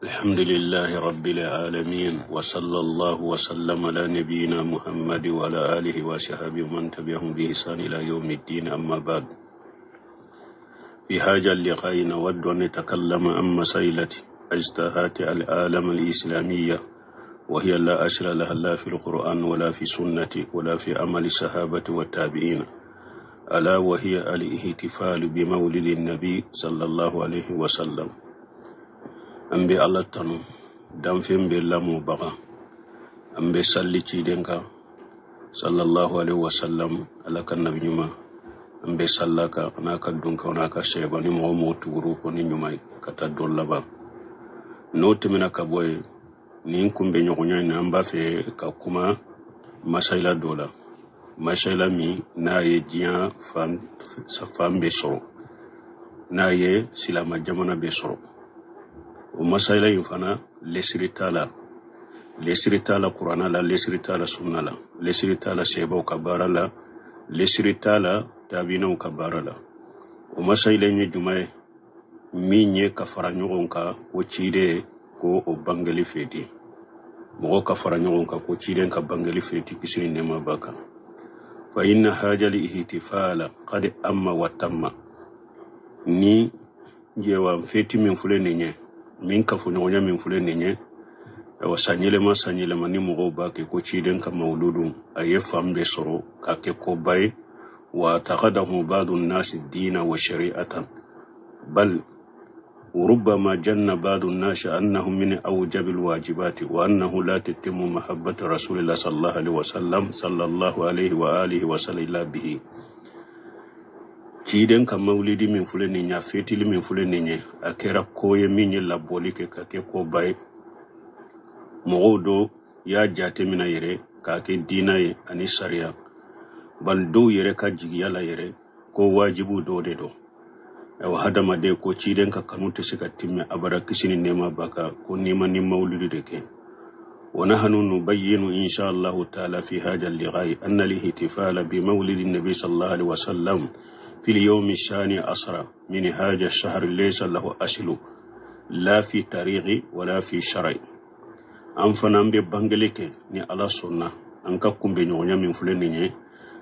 الحمد لله رب العالمين وصلى الله وسلم على نبينا محمد وعلى آله وصحبه ومن تبعهم بإحسان إلى يوم الدين. أما بعد، في هذا اللقاء نود أن نتكلم عن مسألة اجتهاد العالم الإسلامية، وهي لا أصل لها لا في القرآن ولا في السنة ولا في عمل الصحابة والتابعين، ألا وهي الاحتفال بمولد النبي صلى الله عليه وسلم. An bɛ Ala tanu, danfɛn bɛ lamɔbaga. An bɛ salli ciden kan sallallahu alaihi wasallam, Ala ka nabi ɲuman. An bɛ salla kan n'a ka dunkanw n'a ka sɛba ni mɔgɔ mɔgɔ tuguru ko ni ɲuman ye ka taa don laban. N'o tɛmɛna ka bɔ yen, nin kunbɛ ɲɔgɔnya in na, an b'a fɛ ka kuma masayila dɔ la, masayila min n'a ye diɲɛ fan fan bɛɛ sɔrɔ, n'a ye silama jamana bɛɛ sɔrɔ. O masayila in fana, lesiri t'a la, lesiri t'a la kuranna la, lesiri t'a la sunna la, lesiri t'a la sɛbɛw ka baara la, lesiri t'a la taabinaw ka baara la. O masayila in ye jumɛn ye? Min ye ka fara ɲɔgɔn kan ko ciden ko o bangeli feti, mɔgɔ ka fara ɲɔgɔn kan ko ciden ka bangeli feti, kisi ni nɛɛma b'a kan. Fa inna hajali ihtifala qad amma wa tamma. Ni yewa feti min filɛ nin ye, min kafoɲɔgɔnya min filɛ nin ye, ayiwa, san yɛlɛma san yɛlɛma ni mɔgɔw b'a kɛ ko ciden ka mawuludu, a ye fan bɛɛ sɔrɔ k'a kɛ koba ye. Wa taqadahu ba'du nnasi dina wa shari'atan, bal وربما جن بعض الناس أنه من أوجب الواجبات، وأنه لا تتم محبة رسول الله صلى الله عليه وسلم صلى الله عليه وآله وسلم إلا به. Ciden ka mawulidi min filɛ nin ye, a fetili min filɛ nin ye, a kɛra ko ye min ye labɔli kɛ ka kɛ koba ye. Mɔgɔw dɔ y'a jate minɛ yɛrɛ k'a kɛ diina ye ani sariya, bali dɔw yɛrɛ ka jigiya la yɛrɛ ko wajibu dɔ de don. Ayiwa, hadamaden ko ciden ka kanu tɛ se ka timmɛ abada, kisi ni nɛɛma b'a kan, ko n'i ma ni mawulidi de kɛ. ونحن نبين إن شاء الله تعالى في هذا اللقاء أن الاحتفال بمولد النبي صلى الله عليه وسلم في اليوم الثاني عشر من هذا الشهر ليس له أصل لا في تاريخ ولا في شرع. An fana an bɛ bangeli kɛ ni Ala sɔnna, an ka kunbɛ ɲɔgɔnya min filɛ nin ye,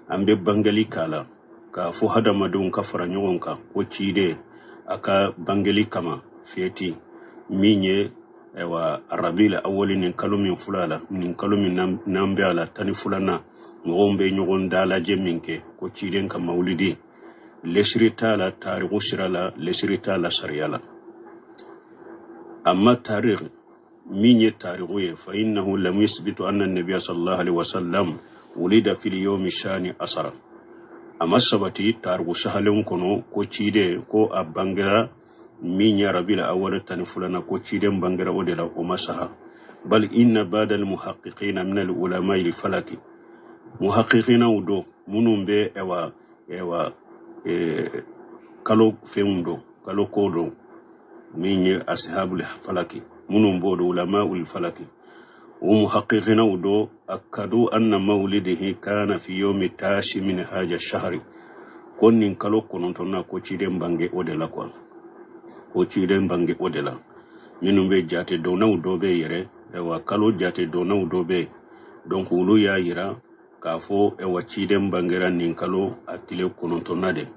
an bɛ bangeli k'a la k'a fɔ hadamadenw ka fara ɲɔgɔn kan ko ciden a ka bangeli kama fiyɛti min ye, ayiwa, Rabil awali, nin kalo min filɛ a la, nin kalo min n'an bɛ a la, 12nan, mɔgɔw bɛ ɲɔgɔn dalajɛ min kɛ ko ciden ka mawulidi, lesiri t'a la tariku sira la, lesiri t'a la sariya la. Amma tarikh min ye tariku ye, fa innahu lam yusbitu anna nabiya sallallahu alaihi wasallam wulida fil yawmi shani asara. A ma sabati tariku sahalen kɔnɔ ko ciden ko a bangera min ye Rabil awal 12nan, ko ciden bangera o de la, o ma saha. Bal inna bada al muhaqqiqina min al ulama al falaki, muhaqqiqina do minnu bɛ ɛwa kalo fɛnw dɔn, kalo ko dɔn, min ye ashabul falaki, minnu b'o dɔn, ulama ul falaki, o muhaqqiqina do akadu anna mawlidihi kana fi yawmi tashi min haja shahri, ko nin kalo 9nan ko ciden bange o de la quoi, ko ciden bange o de la. Minnu bɛ jate dɔnnaw dɔ bɛ yɛrɛ, ayiwa, kalo jate dɔnnaw dɔ bɛ yen, donc olu y'a yira k'a fɔ, ayiwa, ciden bangera nin kalo a tile 9nan de.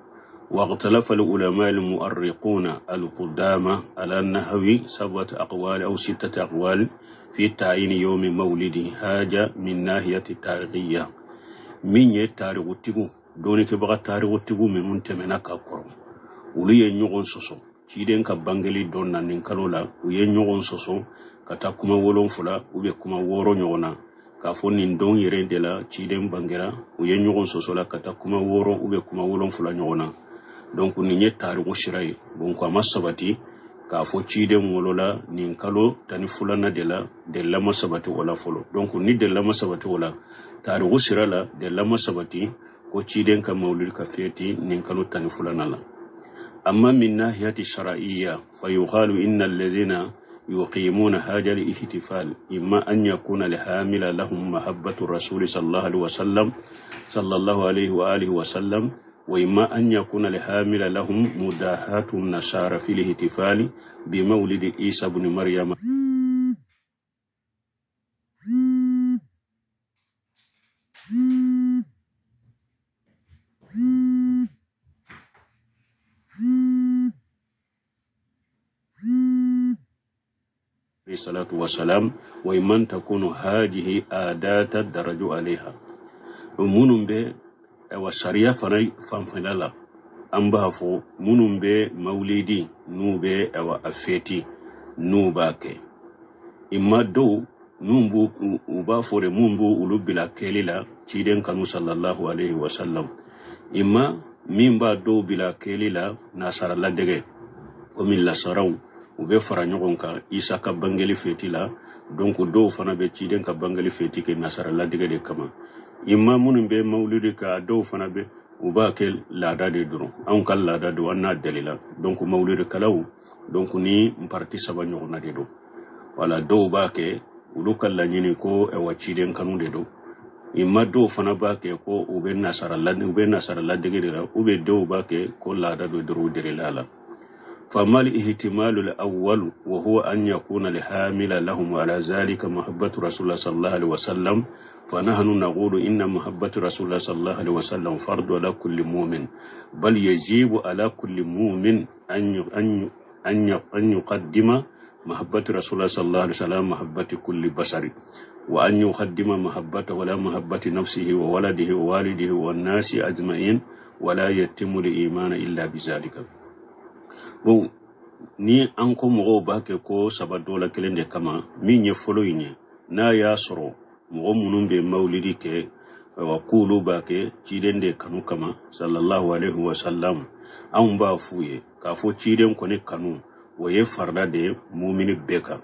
واختلف العلماء المؤرخون القدامى على نحو سبعة أقوال أو ستة أقوال في تعيين يوم مولده حاجة من ناحية التاريخية. min ye tarikutigiw dɔnnikɛbaga tarikutigiw minnu tɛmɛna ka kɔrɔ, olu ye ɲɔgɔn sɔsɔ ciden ka bangeli dɔn na nin kalo la. U ye ɲɔgɔn sɔsɔ ka taa kuma 7 u bɛ kuma 6 ɲɔgɔn na k'a fɔ nin don yɛrɛ de la ciden bangera. U ye ɲɔgɔn sɔsɔ la ka taa kuma 6 u bɛ kuma 7 ɲɔgɔn na. Donc nin ye tariku sira ye. Donc a ma sabati k'a fɔ ciden wolola nin kalo 12nan de la, delila ma sabati o la fɔlɔ. Donc ni delila ma sabati o la tariku sira la, delila ma sabati ko ciden ka mawuludi ka fiyɛti nin kalo 12nan la. أما من ناحية الشرعية فيقال إن الذين يقيمون هذا الاحتفال إما أن يكون الحامل لهم محبة الرسول صلى الله عليه وسلم صلى الله عليه وآله وسلم، وإما أن يكون الحامل لهم مداهاة النصارى في الاحتفال بمولد عيسى بن مريم. alayhi salatu wasalam wa man takunu hadihi adata daraju alayha. Minnu bɛ ayiwa sariya fana fanfɛla la, an b'a fɔ minnu bɛ mawulidi n'u bɛ ayiwa a fɛti n'u b'a kɛ, imma dɔw n'u b'u u b'a fɔ de mun b'u olu bila kɛli la ciden kanu sallallahu alaihi wasallam, imma min b'a dɔw bila kɛli la nasara ladege, komi lasaraw u bɛ fara ɲɔgɔn kan Isa ka bangeli fɛti la. Donc dɔw fana bɛ ciden ka bangeli fɛti kɛ nasara ladege de kama. Imma minnu bɛ mawulidi kɛ, a dɔw fana bɛ u b'a kɛ laada de dɔrɔn, anw ka laada don, an n'a delila. Donc mawulidikɛlaw, donc ni parti saba ɲɔgɔnna de don. Wala dɔw b'a kɛ olu ka laɲini ko ɛwa ciden kanu de don, imma dɔw fana b'a kɛ ko u bɛ nasara la, u bɛ nasara ladege de la, u bɛ dɔw b'a kɛ ko laada don dɔrɔn, u delila a la. فما الاحتمال الأول وهو أن يكون الحامل لهم على ذلك محبة رسول الله صلى الله عليه وسلم، فنحن نقول إن محبة رسول الله صلى الله عليه وسلم فرض على كل مؤمن، بل يجب على كل مؤمن أن يقدم محبة رسول الله صلى الله عليه وسلم محبة كل بشر، وأن يقدم محبته ولا محبة نفسه وولده ووالده والناس أجمعين، ولا يتم الإيمان إلا بذلك. Bon, ni an ko mɔgɔw b'a kɛ ko saba dɔ la kelen de kama, min ye fɔlɔ in ye, n'a y'a sɔrɔ mɔgɔ minnu bɛ mawulidi kɛ, ayiwa, k'olu b'a kɛ ciden de kanu kama sallallahu alaihi wa sallam, anw b'a f'u ye k'a fɔ ciden kɔni kanu o ye farida de ye mumini bɛɛ kan,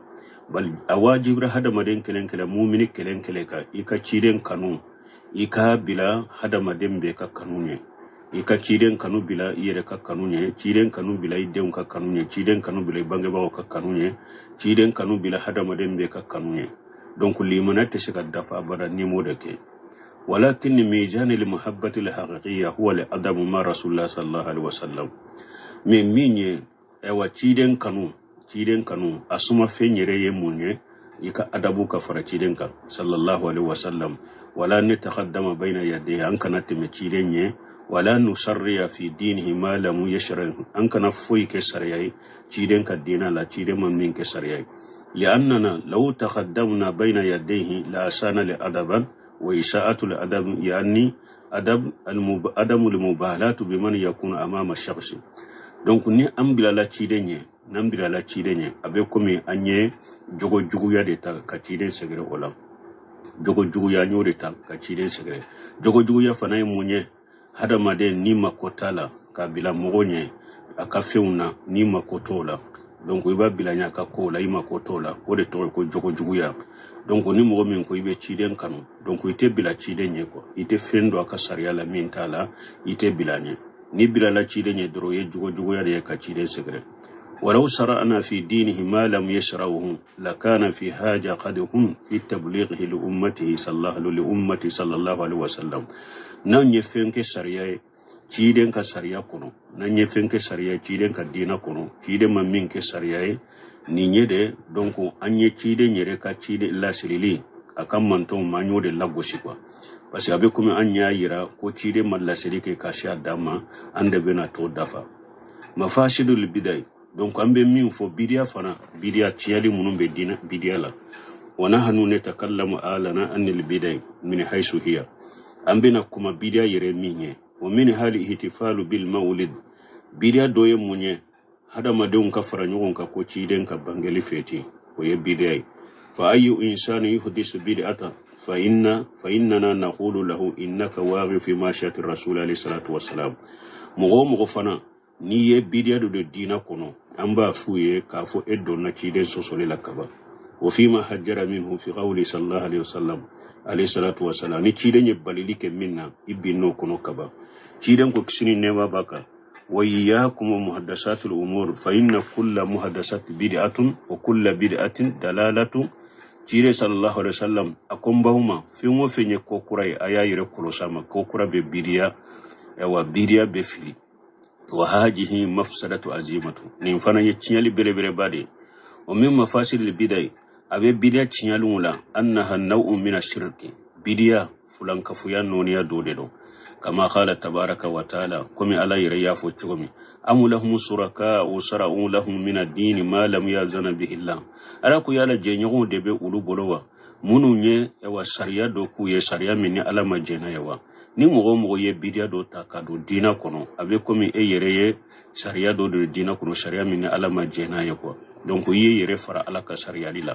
bali a wajibira hadamaden kelen kelen, mumini kelen kelen kan, i ka ciden kanu, i k'a bila hadamaden bɛɛ ka kanu ɲɛ, i ka ciden kanu bila i yɛrɛ ka kanu ɲɛ, ciden kanu bila i denw ka kanu ɲɛ, ciden kanu bila i bangebagaw ka kanu ɲɛ, ciden kanu bila hadamaden bɛɛ ka kanu ɲɛ. Donc limana tɛ se ka dafa abada n'i m'o de kɛ. ولكن ميزان المحبة الحقيقية هو الأدب مع رسول الله صلى الله عليه وسلم. Mais min ye ayiwa ciden kanu, ciden kanu a suma fɛn yɛrɛ ye mun ye? I ka adabu ka fara ciden kan sallallahu alaihi wasallam. Wala نتقدم بين يديه, an kana tɛmɛ ciden ɲɛ. Wala نشرع في دينه ما لم يشرع, an kana foyi kɛ sariya ye ciden ka diina la, ciden ma min kɛ sariya ye. لأننا لو تقدمنا بين يديه لأسأنا الأدب، وإساءة الأدب يعني أدب عدم المبالاة بمن يكون أمام الشخص. Donc ni an bilala ciden ɲɛ, n'an bilala ciden ɲɛ, a bɛ komi an ye jogo juguya de ta ka ciden sɛgɛrɛ o la. Jogo juguya, an y'o de ta ka ciden sɛgɛrɛ. Jogo juguya fana ye mun ye? Hadamaden n'i mako t'a la k'a bila mɔgɔ ɲɛ a ka fɛnw na, n'i mako t'o la, donc i b'a bila ɲɛ a ka kow la, i mako t'o la, o de tɔgɔ ye ko jogo juguya. Donc ni mɔgɔ min ko i bɛ ciden kanu, donc i tɛ bila ciden ɲɛ quoi, i tɛ fɛn don a ka sariya la min t'a la, i tɛ bila ɲɛ. N'i bilala ciden ɲɛ dɔrɔn, o ye jogo juguya de ye ka ciden sɛgɛrɛ. ولو شرعنا في دينه ما لم يشرعه لكان في حاجة قدح في تبليغه لأمته صلى الله لأمته صلى الله عليه وسلم. N'an ye fɛn kɛ sariya ye ciden ka sariya kɔnɔ, n'an ye fɛn kɛ sariya ye ciden ka diina kɔnɔ, ciden ma min kɛ sariya ye nin ye de, donc an ye ciden yɛrɛ ka ciden lasirili a ka mantɔnw ma, an y'o de lagosi quoi, parce que a bɛ komi an y'a yira ko ciden ma lasiri kɛ ka se a dan ma, an de bɛna t'o dafa. مفاسد البدع. Donc an bɛ min fɔ bidiya fana, bidiya tiɲɛli minnu bɛ diinɛ bidiya la. ونحن نتكلم الآن عن البدع من حيث هي, an bɛna kuma bidiya yɛrɛ min ye. ومنها الاحتفال بالمولد. Bidiya dɔ ye mun ye? Hadamadenw ka fara ɲɔgɔn kan ko ciden ka bangeli fɛti, o ye bidiya ye. فأي إنسان يحدث بدعة فإننا نقول له إنك واقع في معصية الرسول عليه الصلاة والسلام. Mɔgɔ o mɔgɔ fana n'i ye bidiya dɔ don diinɛ kɔnɔ, an b'a f'u ye k'a fɔ e donna ciden sɔsɔli la kaban. وفيما حذر منه في قوله صلى الله عليه وسلم عليه الصلاة والسلام, ni ciden ye balili kɛ min na, i binn'o kɔnɔ kaban. Ciden ko kisi ni nɛɛma b'a kan: وإياكم ومحدثات الأمور فإن كل محدثة بدعة وكل بدعة ضلالة. Ciden sallallahu alaihi wasallam a ko n baw ma, fɛn o fɛn ye ko kura ye, a y'a yɛrɛ kɔlɔsi a ma. Ko kura bɛ bidiya, ayiwa, bidiya bɛ fili. وهذه مفسدة عظيمة, nin fana ye tiɲɛli belebeleba de ye. ومن مفاسد البدع, a bɛ bidiya tiɲɛliw la, أنها نوع من الشرك, bidiya fulankafuya nɔniya dɔ de don. Kama qala tabaraka wa taala, komi Ala yɛrɛ y'a fɔ cogo min, am lahum suraka'u sara'u lahum min ad-dini ma lam yazana bihi Allah. Ala ko yala jɛɲɔgɔnw de bɛ olu bolo wa, minnu ye wa sariya dɔ k'u ye, sariya min ni Ala ma jɛn n'a ye wa? Ni mɔgɔ o mɔgɔ ye bidiya dɔ ta ka don diinɛ kɔnɔ, a bɛ komi e yɛrɛ ye sariya dɔ don diinɛ kɔnɔ, sariya min ni Ala ma jɛn n'a ye quoi. Donc i ye yɛrɛ fara Ala ka sariyali la.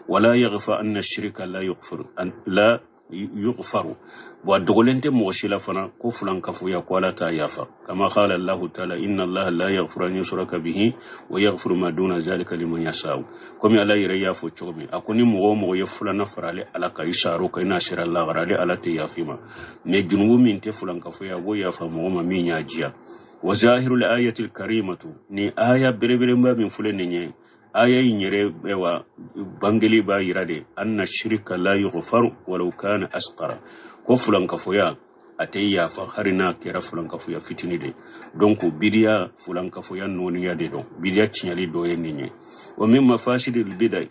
Wala yaghfa anna shirka la yughfaru, la yughfaru. Wa dogolen tɛ mɔgɔ si la fana ko fulankafoya ko Ala t'a yafa. Kama qala Allahu taala, inna Allaha la yaghfiru an yushraka bihi wa yaghfiru ma duna zalika liman yasha'u. Komi Ala yɛrɛ y'a fɔ cogo min, a ko ni mɔgɔ o mɔgɔ ye filanan fara ale Ala kan, i saro kan, i n'a sera lahara, ale Ala tɛ yafa i ma. Mais junubu min tɛ fulankafoya, a b'o yafa mɔgɔ ma min y'a diya. Wa zahirul ayatil karimatu, ni aya belebeleba min filɛ nin ye, aya in yɛrɛ wa bangeli b'a yira de, anna shirika la yughfaru walau kana asqara, ko fulankafoya a tɛ yafa hali n'a kɛra fulankafoya fitini de. Donc bidiya fulankafoya nɔniya de don, bidiya tiɲɛli dɔ ye nin ye. Wa min mafasidil bidai,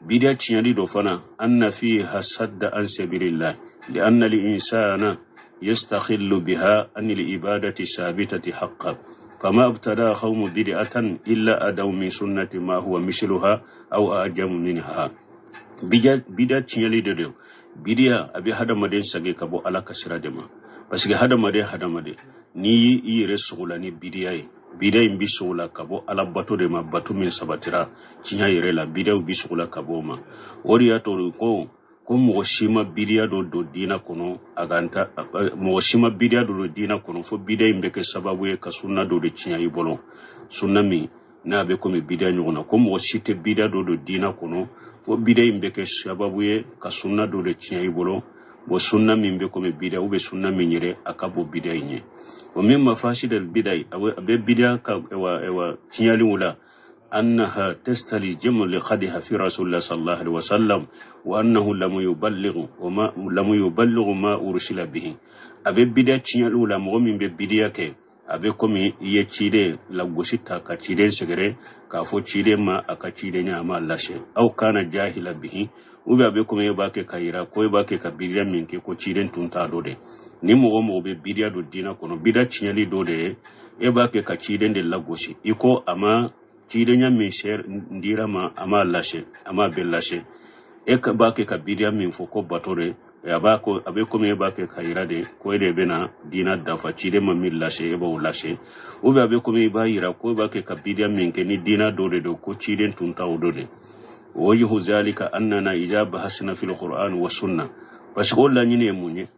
bidiya tiɲɛli dɔ fana, anna fiha sadda an sabilillah lianna al-insana yastakhillu biha an al-ibadati sabitati haqqan fama abtada qawmu bid'atan illa adaw min sunnati ma huwa misluha aw ajamu minha. Bidiya tiɲɛli de don. Bidiya a bɛ hadamaden sage ka bɔ Ala ka sira de ma, parce que hadamaden n'i y'i yɛrɛ sogola ni bidiya ye, bidiya in bi sogola ka bɔ Ala bato de ma, bato min sabatira tiɲɛ yɛrɛ la, bidiyaw bi sogola ka bɔ o ma. O de y'a to ko mɔgɔ si ma bidiya dɔ don diinɛ kɔnɔ, a ka ta mɔgɔ si ma bidiya dɔ don diinɛ kɔnɔ fo bidiya in bɛ kɛ sababu ye ka sunna dɔ de tiɲɛ i bolo, sunna min n'a bɛ komi bidiya ɲɔgɔn na. Ko mɔgɔ si tɛ bidiya dɔ don diinɛ kɔnɔ fo bidiya in bɛ kɛ sababu ye ka sunna dɔ de tiɲɛ i bolo, bon sunna min bɛ komi bidiya ou bien sunna min yɛrɛ a ka bon bidiya in ye. Wa min mafasid al bidai, a bɛ bidiya ka wa tiɲɛliw la, أنها تستلزم لقدها في رسول الله صلى الله عليه وسلم وأنه لم يبلغ وما لم يبلغ ما أرسل به. أبي بدا تشيالو لا مغو من بدا كي أبي كومي يتشيدي lagosi ta ka ciden sɛgɛrɛ k'a fɔ ciden ma a ka ciden ɲɛ a ma lase, aw kana jahila bihi, ou bien a bɛ komi e b'a kɛ ka yira ko e b'a kɛ ka bidiya min kɛ ko ciden tun t'a dɔn de. Ni mɔgɔ o mɔgɔ bɛ bidiya don diinɛ kɔnɔ, bidiya tiɲɛli dɔ de ye e b'a kɛ ka ciden de lagosi, i ko a ma cidenya min sɛ dira ma a m'a lase, a m'a bɛɛ lase. E b'a kɛ ka bidiya min fɔ ko bato de, a b'a ko a bɛ komi e b'a kɛ ka yira de ko e de bɛna diinɛ dafa, ciden ma min lase e b'o lase. Ou bien a bɛ komi i b'a yira ko e b'a kɛ ka bidiya min kɛ ni diinɛ dɔ de don, ko ciden tun t'o dɔ de. Wajhu zalika annana iza bahasna fil qur'an wa sunna, parce que o laɲini ye mun ye?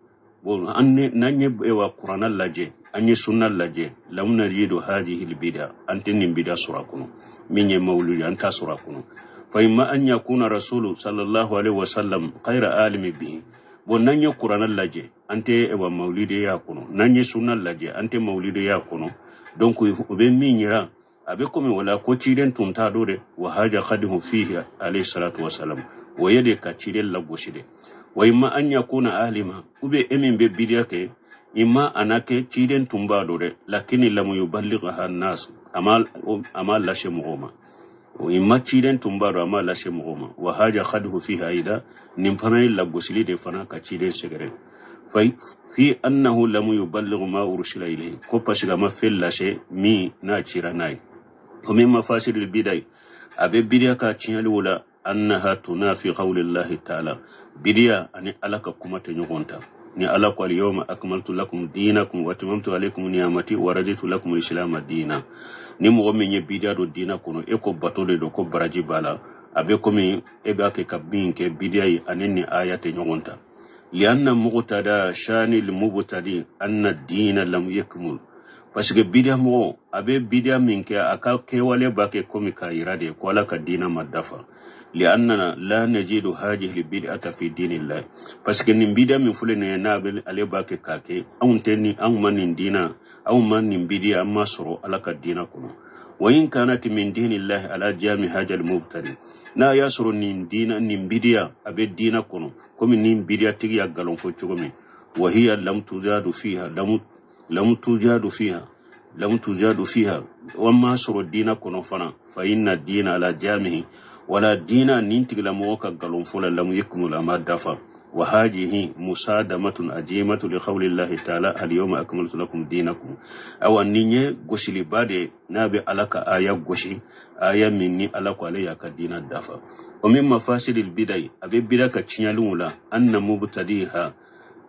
Bon, n'an ye wa kuranna lajɛ, an ye sunna lajɛ, lam najidu hadhihi albida, an tɛ nin bida sɔrɔ a kɔnɔ min ye mawludi, an t'a sɔrɔ a kɔnɔ. Fa imma an yakuna rasulu sallallahu alaihi wasallam khayra alimi bihi. Bon, n'an ye kuranna lajɛ, an tɛ wa mawludi y'a kɔnɔ, n'an ye sunna lajɛ, an tɛ mawludi y'a kɔnɔ. Donc o bɛ min yira, a bɛ komi wala ko ciden tun t'a dɔn de. Wa haja khadihu fihi alayhi salatu wasalam, o ye de ka ciden lagosi de. Wa imma an yakuna alima, ou bien e min bɛ bidiya kɛ, imma a na kɛ ciden tun b'a dɔn dɛ, lakini lam yuballigha nas, a ma lase mɔgɔw ma. O imma ciden tun b'a dɔn, a ma lase mɔgɔw ma. Wa haja khadihu fihi aida, nin fana ye lagosili de fana ka ciden sɛgɛrɛ. Fi annahu lam yuballigh ma ursila ilayhi, ko parce que a ma fɛn lase min n'a cira n'a ye. O min mafasidil bidai, a bɛ bidiya ka tiɲɛliw la, annaha tunafi qawlillahi ta'ala, bidiya ani Ala ka kuma tɛ ɲɔgɔn ta. Ni Ala ko al-yawma akmaltu lakum dinakum wa atmamtu alaykum ni'amati wa raditu lakum al-islama dina. Ni mɔgɔ min ye bidiya don diina kɔnɔ, e ko bato de don, ko baraji b'a la, a bɛ komi e b'a kɛ ka min kɛ bidiya ye, ani ni aya tɛ ɲɔgɔn ta. Lianna muqtada shani al-mubtadi anna ad-dina lam yakmul, parce que bidiya mɔgɔ a bɛ bidiya min kɛ, a ka kɛwale b'a kɛ komi k'a yira de ko Ala ka diina ma dafa. Liannana la najidu hadhihi bid'ata fi dinillah, parce que nin bidiya min filɛ nin ye, n'a bɛ ale b'a kɛ k'a kɛ, anw tɛ ni anw ma nin diina, anw ma nin bidiya, an ma sɔrɔ Ala ka diina kɔnɔ. Wa in kanat min dinillahi ala jami hajal mubtadi, n'a y'a sɔrɔ nin diina, nin bidiya a bɛ diina kɔnɔ komi nin bidiya tigi y'a nkalon fɔ cogo min. Wa hiya lam tujadu fiha, lam tujadu fiha, lam tujadu fiha, wa ma sɔrɔ diina kɔnɔ fana. Fa inna diina ala jamihi, wala diina nin tigilamɔgɔ ka nkalon fɔ la, lam yakmul, a ma dafa. Wa hadihi musadamatun ajimatu li qawli llahi ta'ala al-yawma akmaltu lakum dinakum. Awa nin ye gosiliba de n'a bɛ Ala ka aya gosi, aya min ni Ala ko ale y'a ka diina dafa. Wa min mafasidil bidai, a bɛ bida ka tiɲɛliw la, anna mubtadiha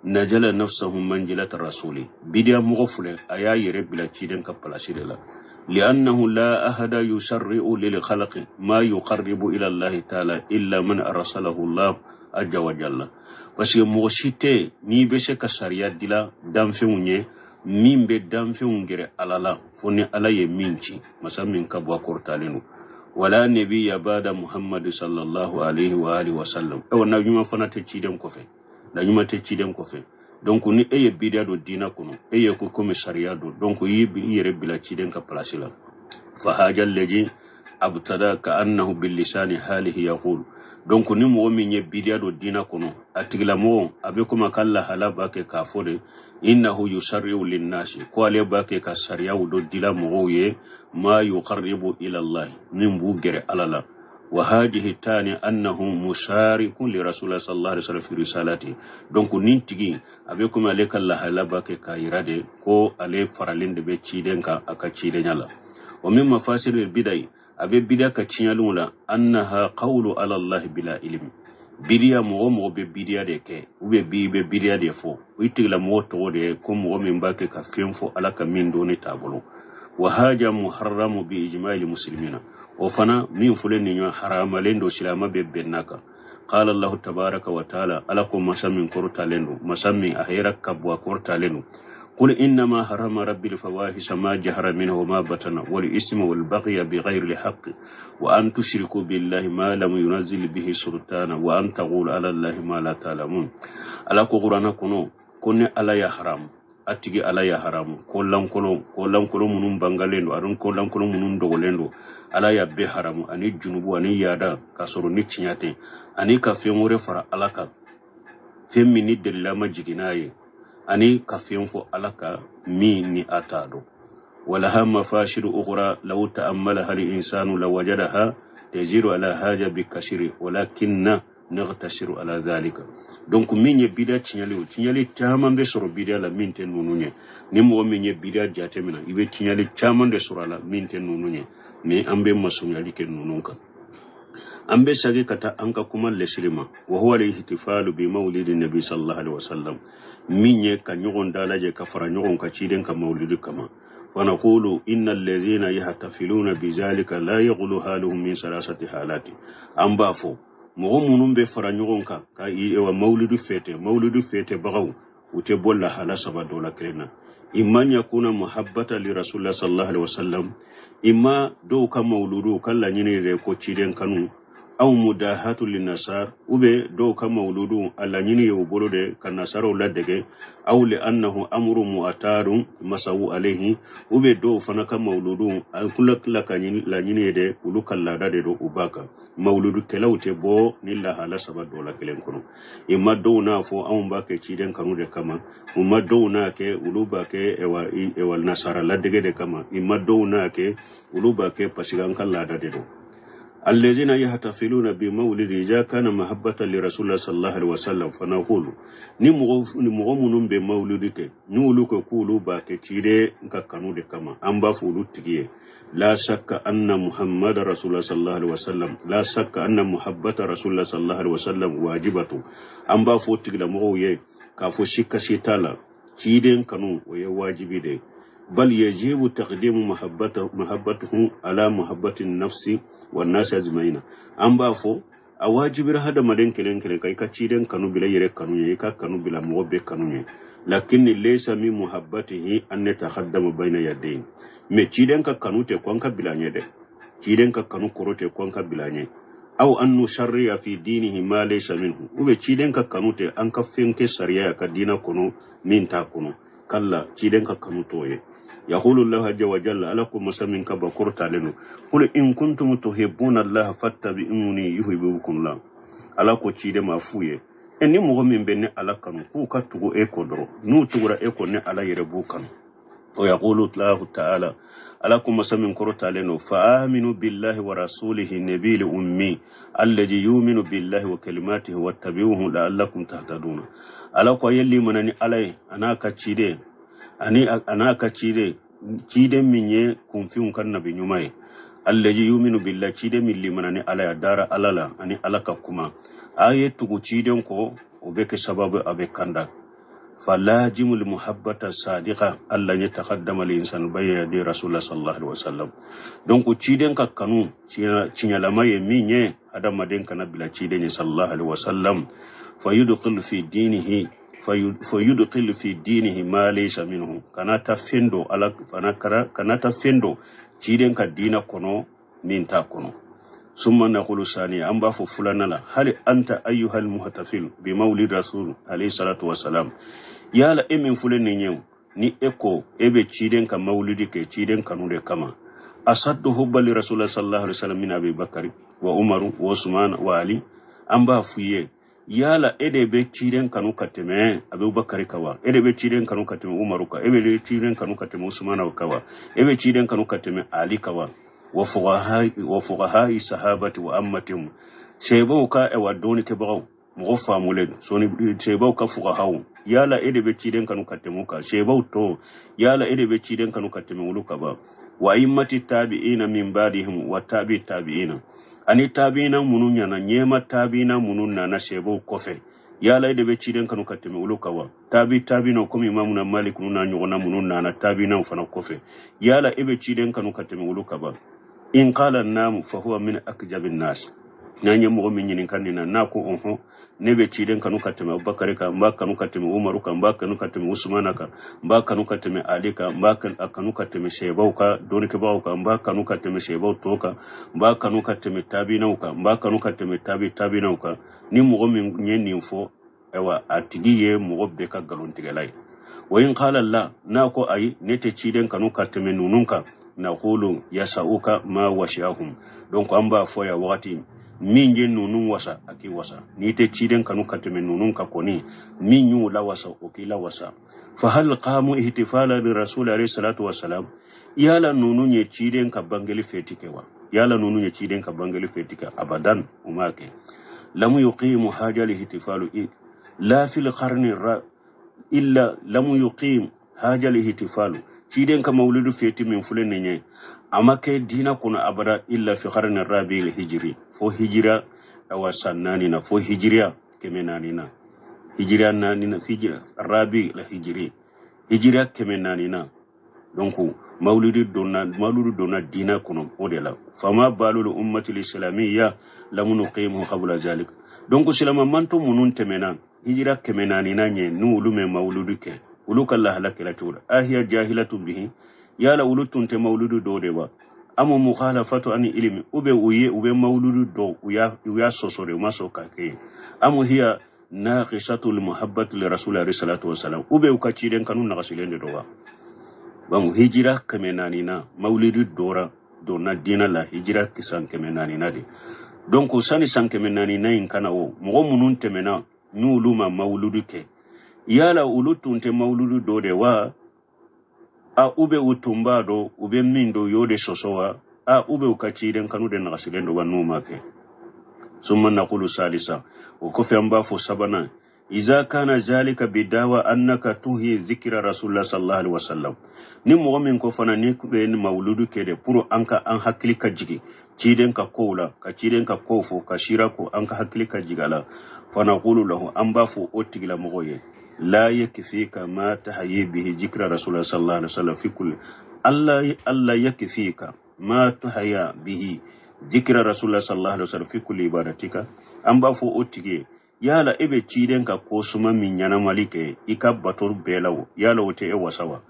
najala nafsahu manjilata rasuli. Bidiya mɔgɔ filɛ, a y'a yɛrɛ bila ciden ka palasi de la. Li'annahu la ahada yusarri'u lil khalqi ma yuqarribu ila Allahi ta'ala illa man arsalahu Allah azza wa jalla. Parce que mɔgɔ si tɛ n'i bɛ se ka sariya dila danfɛnw ye min bɛ danfɛnw gɛrɛ Ala la fo ni Ala ye min ci, masa min ka bɔ a kɔrɔtalen don. Wala nabiyya ba'da Muhammad sallallahu alaihi wa alihi wa sallam. Ayiwa, na ɲuman fana tɛ ciden kɔfɛ, na ɲuman tɛ ciden kɔfɛ. Donc ni e ye bidiya don diinɛ kɔnɔ, e ye ko komi sariya don, donc i y'i yɛrɛ bila ciden ka place la. Fa haja alladhi abtada ka annahu bilisani halihi yaqul. Donc ni mɔgɔ min ye bidiya don diinɛ kɔnɔ, a tigilamɔgɔ a bɛ komi a ka lahala b'a kɛ k'a fɔ de innahu yusarri'u linnasi, ko ale b'a kɛ ka sariyaw dɔ dila mɔgɔw ye, ma yuqarribu ila Allah, min b'u gɛrɛ Ala la. Wa hadihi tani annahu musharikun li rasulillah sallallahu alaihi wasallam fi risalati. Donc nin tigi a bɛ komi ale ka lahala b'a kɛ k'a yira de ko ale faralen de bɛ ciden kan a ka cidenya la. Wa min mafasiril bidai, a bɛ bidiya ka tiɲɛliw la, annaha qawlu ala allahi bila ilmi. Bidiya mɔgɔ mɔgɔ bɛ bidiya de kɛ, ou bien bi bɛ bidiya de fɔ, o tigilamɔgɔ tɔgɔ de ye ko mɔgɔ min b'a kɛ ka fɛn fɔ Ala ka min dɔn t'a bolo. Wa haja muharramu bi ijma'il muslimina, o fana min fɔlen nin ɲɔgɔn haramalen don, silamɛ bɛ bɛn n'a kan. Qala Allahu tabaraka wa ta'ala, Ala ko masa min kɔrɔtalen don, masa min a hɛrɛ ka bon a kɔrɔtalen don. قل إنما حرم ربي الفواحش ما جهر منه وما بطن والإثم والبغي بغير الحق وأن تشركوا بالله ما لم ينزل به سلطانا وأن تقولوا على الله ما لا تعلمون. Ala ko Qur'ana kɔnɔ ko ni Ala ya haram, a tigi Ala ya haramu ko lankolon, ko lankolon minnu bangalen don ani ko lankolon minnu dogolen don, Ala ya bɛɛ haramu, ani junubu ani yaada k'a sɔrɔ ni tiɲɛ tɛ, ani ka fɛn wɛrɛ fara Ala kan, fɛn min ni delila ma jigin n'a ye, ani ka fɛn fɔ Ala ka min ni a t'a dɔn. Walaha mafashiru ukhra law ta'ammalaha al-insanu lawajadaha tajiru ala haja bikasiri walakinna nagtasiru ala dhalika. Donc min ye bidiya tiɲɛli, o tiɲɛli caman bɛ sɔrɔ bidiya la min tɛ ninnu ye. Ni mɔgɔ min ye bidiya jateminɛ, i bɛ tiɲɛli caman de sɔrɔ a la min tɛ ninnu ye, mais an bɛ masunyali kɛ ninnu kan. An bɛ segin ka taa an ka kuma lɛsiri ma. Wa huwa al-ihtifalu bi mawlidi nabi sallallahu alaihi wasallam, min ye ka ɲɔgɔn dalajɛ ka fara ɲɔgɔn kan ciden ka mawlidi kama. Fanaqulu inna alladhina yahtafiluna bizalika la yaghlu haluhum min salasati halati. An b'a fɔ mɔgɔ minnu bɛ fara ɲɔgɔn kan ka mawlidu fɛtɛ, mawlidu fɛtɛbagaw u tɛ bɔ lahala saba dɔ la kelen na. Imma yakuna muhabbata li rasulillah sallallahu alaihi wasallam, imma dɔw ka mawludu ka laɲini yɛrɛ ko ciden kanu, aw mudahatu linnasar, ou bien dɔw ka mawludu a laɲini ye u bolo de ka nasaraw ladege, aw li annahu amru mu'tarun masawu alayhi, ou bien dɔw fana ka mawludu a kula tila ka laɲini ye de olu ka laada de don u b'a kan. Mawludukɛlaw tɛ bɔ ni lahala saba dɔ la kelen kɔnɔ. Imma dɔw n'a fɔ anw b'a kɛ ciden kanu de kama, u ma dɔw n'a kɛ olu b'a kɛ ewa nasara ladege de kama, imma dɔw n'a kɛ olu b'a kɛ parce que an ka laada de don. الذين يحتفلون بمولد إذا كان محبة لرسول الله صلى الله عليه وسلم فنقول ni mɔgɔ minnu bɛ mawuludi kɛ, n'olu ko k'olu b'a kɛ ciden ka kanu de kama, an b'a fɔ olu tigi ye la shakka anna muhammad rasulullah sallallahu alaihi wasallam, la shakka anna muhabbata rasulullah sallallahu alaihi wasallam wajibatu. An b'a fɔ tigilamɔgɔw ye k'a fɔ si kasi t'a la, ciden kanu o ye wajibi de ye. Bal yajibu taqdimu mahabbatuhu ala muhabbati nafsi wa nasi ajmaina. An b'a fɔ a wajibira hadamaden kelen kelen ka i ka ciden kanu bila i yɛrɛ kanu ye, i ka kanu bila mɔgɔ bɛɛ kanu ye. Lakinni laysa min muhabbatihi an natahaddama bayna yadayhi. Mais ciden ka kanu tɛ ko an ka bila ɲɛ dɛ, ciden ka kanu kɔrɔ tɛ ko an ka bila ɲɛ. Aw an nusharriya fi dinihi ma laysa minhu, ou bien ciden ka kanu tɛ an ka fɛn kɛ sariya ka diina kɔnɔ min t'a kɔnɔ. Kalla, ciden ka kanu t'o ye. Yaqulu llahu azza wa jalla, Ala ko masa min ka bakɔrɔ talen don, qul in kuntum tuhibbuna allaha fattabi'uni yuhibbukum la. Ala ko ciden ma f'u ye e ni mɔgɔ min bɛ ne Ala kanu k'u ka tugu e kɔ dɔrɔn, n'u tugura e kɔ ne Ala yɛrɛ b'u kanu. Wa yaqulu llahu ta'ala, Ala ko masa min kɔrɔtalen don, fa aminu billahi wa rasulihi nabiyil ummi alladhi yuminu billahi wa kalimatihi wattabi'uhu la'allakum tahtaduna. Ala ko a ye limana ni Ala ye a n'a ka ciden, ani a n'a ka ciden, ciden min ye kunfinw ka nabi ɲuman ye. Alladhi yuminu billahi, ciden min limana ni Ala ye, a dara Ala la ani Ala ka kuma. A ye tugu ciden kɔ, o bɛ kɛ sababu a bɛ kanda. فلاجم المحبة الصادقة ألا يتقدم الإنسان بين يدي رسول الله صلى الله عليه وسلم. Donc ciden ka kanu tiɲɛlama ye min ye, adamaden kana bila ciden ye sallallahu alaihi wasallam. Fayudkhil fi dinihi, fayudkhil fi dinihi ma laysa minhu, kana ta fen do Ala fana kana ta fen do ciden ka diina kɔnɔ min t'a kɔnɔ. Summa naqulu sani, an b'a fɔ filanan la, hali anta ayyuhal muhtafil bi mawlid rasul alayhi salatu wasalam, yala e min filɛ nin ye, ni e ko e bɛ ciden ka mawlidi kɛ ciden kanu de kama, asaddu hubba li rasulillah sallallahu alaihi wasallam min Abi Bakari wa Umaru wa Usman wa Ali? An b'a f'i ye, yala e de bɛ ciden kanu ka tɛmɛ Abubakari kan wa? E de bɛ ciden kanu ka tɛmɛ Umaru kan? E bɛ ciden kanu ka tɛmɛ Usmana kan wa? E bɛ ciden kanu ka tɛmɛ Ali kan wa? Wa fuqahai sahabati wa ammatihim, sebaw ka ɛwa dɔɔnikɛbagaw, mɔgɔ faamulen sɔni, sebaw ka fuqahaw, yala e de bɛ ciden kanu ka tɛmɛ o kan? Sebaw tɔ, yala e de bɛ ciden kanu ka tɛmɛ olu kan ba? Wa a'immati tabi'ina min ba'dihim wa tabi tabi'ina, ani tabi'ina minnu ɲana ɲɛma, tabi'ina minnu nana sebaw kɔfɛ, yala e de bɛ ciden kanu ka tɛmɛ olu kan wa? Tabi tabi'inaw komi imamuna Malik n'a ɲɔgɔnna minnu nana tabi'inaw fana kɔfɛ, yala e bɛ ciden kanu ka tɛmɛ olu kan ba? In qala naamu fa huwa min akjabi nas. N'an ye mɔgɔ min ɲininka nin na, n'a ko ɔhɔn, ne bɛ ciden kanu ka tɛmɛ Abubakari kan, n b'a kanu ka tɛmɛ Umaru kan, n b'a kanu ka tɛmɛ Usumana kan, n b'a kanu ka tɛmɛ Ali kan, n b'a kanu ka tɛmɛ sebaw ka dɔnnikɛbagaw kan, n b'a kanu ka tɛmɛ sebaw tɔw kan, n b'a kanu ka tɛmɛ tabiinaw kan, n b'a kanu ka tɛmɛ tabi tabiinaw kan, ni mɔgɔ min ye nin fɔ, ayiwa, a tigi ye mɔgɔ bɛɛ ka nkalontigɛla ye. Wa in qala la, n'a ko ayi, ne tɛ ciden kanu ka tɛmɛ ninnu kan, naqulu yasauka ma wasi'ahum. Donc an b'a fɔ yan, wagati min ye ninnu wasa, a k'i wasa. N'i tɛ ciden kanu ka tɛmɛ ninnu kan kɔni, min y'u lawasa, o k'i lawasa. Fa hal qamu ihtifala bi rasul alayhi salatu wassalam, yala ninnu ye ciden ka bangeli feti kɛ wa? Yala ninnu ye ciden ka bangeli feti kɛ? Abadan, u m'a kɛ. Lam yuqimu haja lihtifalu la fil qarni ra illa lam yuqim haja lihtifalu, ciden ka mawlidu feti min filɛ nin ye, a ma kɛ diina kɔnɔ abada, illa fi qarni rabi hijiri, fo hijira awa san 4 na, fo hijiriya 400 na, hijiriya 4 na, hijira rabi la hijiri, hijiriya 400 na. Donc mawlidi donna diina kɔnɔ o de la. Fama balul ummati lislamiyya lam nuqimu qabla zalik. Donc silama manto minnu tɛmɛna hijira 400 na ɲɛ, n'olu mɛ mawlidi kɛ, olu ka lahala kɛra cogo di? Ahiya jahilatu bihi, yala olu tun tɛ mawludu dɔw de wa? Amu mukhalafatu ani ilimi, u bɛ u ye u bɛ mawludu dɔw, u y'a sɔsɔ de, u ma sɔn k'a kɛ ye. Amu hiya naqisatu limuhabbati li rasul alayhi salatu wasalam, u bɛ u ka ciden kanu nagasilen de don wa? Donc hijira 400 na, mawludu dɔra donna diinɛ la hijira san 400 na de. Donc sani san 400 na in kana, o mɔgɔ minnu tɛmɛna n'olu ma mawuludu kɛ, yala olu tun tɛ mawuludu dɔ de wa? A u bɛ u tun b'a dɔn u bɛ min dɔn, u y'o de sɔsɔ wa? A u bɛ u ka ciden kanu de nagasilen don wa n'u ma kɛ? Summa naqulu salisa, o kɔfɛ an b'a fɔ sabanan, iza kana zalika bidawa annaka tuhi zikira rasulullah sallallahu alaihi wasallam, ni mɔgɔ min ko fana ni bɛ mawuludu kɛ de pour an ka an hakili ka jigin ciden ka kow la, ka ciden ka kow fɔ, ka sira ko an ka hakili ka jigin a la, fanaqulu lahu, an b'a fɔ o tigilamɔgɔ ye, la yakfika ma tahayi bihi zikra rasulullah sallallahu alaihi wasallam fi kulli alla alla yakfika ma tahaya bihi zikra rasulullah sallallahu alaihi wasallam fi kulli ibadatika. An b'a fɔ o tigi ye, yala e bɛ ciden ka ko suma min ɲɛnamali kɛ i ka bato bɛɛ la, o yala o tɛ e wasa wa?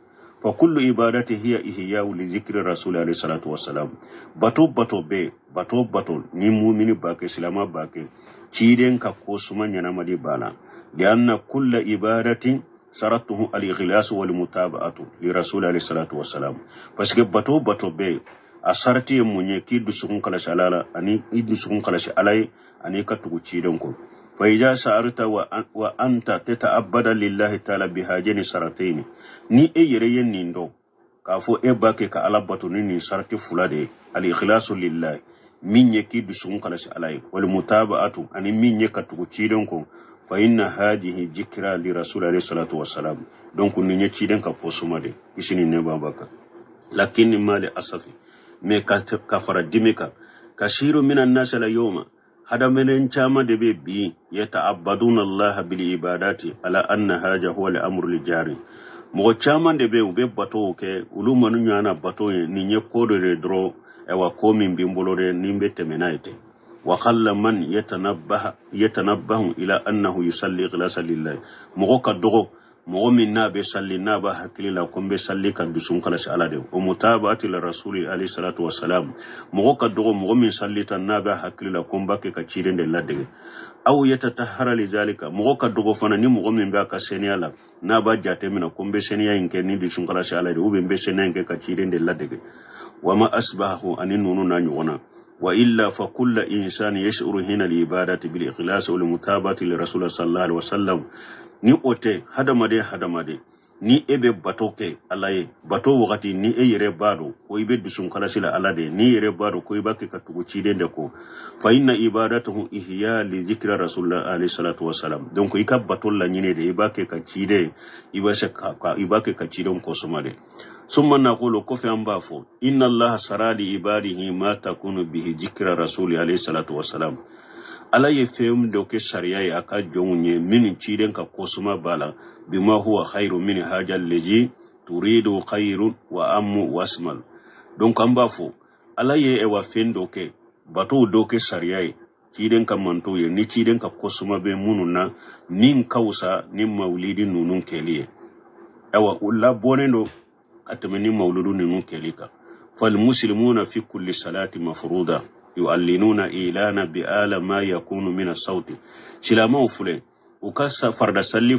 Fa kullu ibadati hiya ihya'u li zikri rasul alayhi salatu wassalam. Bato bato bɛɛ, bato bato ni mumini b'a kɛ, silama b'a kɛ, ciden ka ko suma ɲɛnamali b'a la. Lianna kulla ibadatin saratuhu al-ikhlas wal mutaba'atu li rasul alayhi salatu wassalam, parce que bato bato bɛɛ a sarati ye mun ye? K'i dusukun kalasi Ala la, ani i dusukun kalasi Ala ye, ani i ka tugu ciden kɔ. Fa iza sa'arta wa anta tata'abbada lillahi ta'ala bihajani sarataini, ni e yɛrɛ ye nin dɔn. K'a fɔ e b'a kɛ ka Ala bato ni nin sarati fila de ye, al-ikhlasu lillahi, min ye k'i dusukun kalasi Ala ye, wal mutaba'atu, ani min ye ka tugu ciden kɔ, fa inna hadihi jikra li rasul alayhi salatu wassalam. Donc nin ye ciden ka kosuma de, kisi ni nɛɛma b'a kan. Lakin mali asafi, mais ka fara dimi kan, kasiru minan nasi la yawma, hadamaden caman de bɛ bi, yata'abbaduna Allah bil ibadati ala anna haja huwa al amru li jari. Mɔgɔ caman de bɛ yen, u bɛ batow kɛ, olu manu ɲɔgɔn na bato ye nin ye ko dɔ de dɔrɔn, ayiwa ko min bɛ n bolo dɛ, ni n bɛ tɛmɛ n'a ye ten. Wa qalla man yatanabbahu ila annahu yusalli ikhlasa lillahi. Mɔgɔ ka dɔgɔ mɔgɔ min n'a bɛ salli, n'a b'a hakili la ko n bɛ salli ka dusu kalasi Ala de, o mutaba'ati la rasuli alayhi salatu wassalam. Mɔgɔ ka dɔgɔ mɔgɔ min salli ta n'a b'a hakili la ko n b'a kɛ ka ciden de ladege. Aw yatatahara li zalika, mɔgɔ ka dɔgɔ fana ni mɔgɔ min b'a ka seniya la, n'a b'a jate minɛ ko n bɛ seniya in kɛ ni dusu kalasi Ala de, ou bien n bɛ seniya in kɛ ka ciden de ladege. Wa ma asbahu, ani ninnu n'a ɲɔgɔn na. Wa illa fa kullu insani yash'uru hina al-ibadati bil ikhlas wal mutaba'ati li rasul sallallahu alaihi wasallam. Ni o tɛ, hadamaden ni e bɛ bato kɛ Ala ye, bato wagati ni e yɛrɛ b'a dɔn ko i bɛ dusu kalasi la Ala de, n'i yɛrɛ b'a dɔn ko i b'a kɛ ka tugu ciden de kɔ, fa inna ibadatuhu ihya li zikra rasulillah alayhi salatu wasalam. Donc i ka bato laɲini de, i b'a kɛ ka ciden, i b'a se ka i b'a kɛ ka ciden kɔsuma de. Summa naqulu, kɔfɛ an b'a fɔ, inna allaha sara li ibadihi ma takunu bihi zikra rasuli alayhi salatu wasalam. Ala ye fɛn dɔ kɛ sariya ye a ka jɔnw ye minnu ciden ka kosuma b'a la, bima huwa khairu min haja leji turidu khairun wa ammu wasmal. Donc an b'a fɔ Ala ye ewa fɛn dɔ kɛ, batow dɔ kɛ sariya ye ciden ka mantow ye, ni ciden ka kosuma bɛ minnu na, min ka wusa ni mawulidi ninnu kɛli ye. Ayiwa, o labɔnnen don ka tɛmɛ ni mawuludu ninnu kɛli kan. Falmuslimuna fi kulli salati mafruda yu'allinuna ilana bi ala ma yakunu min as-sawti. Silamɛw filɛ, u ka farida salli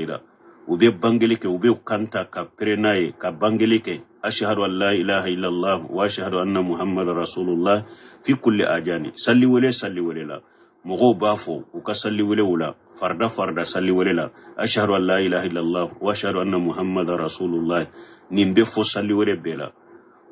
la, u bɛ bangeli kɛ, u bɛ kanta ka pere n'a ye ka bangeli kɛ, ashhadu an la ilaha illallah wa ashhadu anna muhammadar rasulullah fi kulli ajani. Salli wele la, mɔgɔw b'a fɔ u ka salli welew la, farida salli wele la, ashhadu an la ilaha illallah wa ashhadu anna muhammadar rasulullah. Nin bɛ fɔ salli wele bɛɛ la.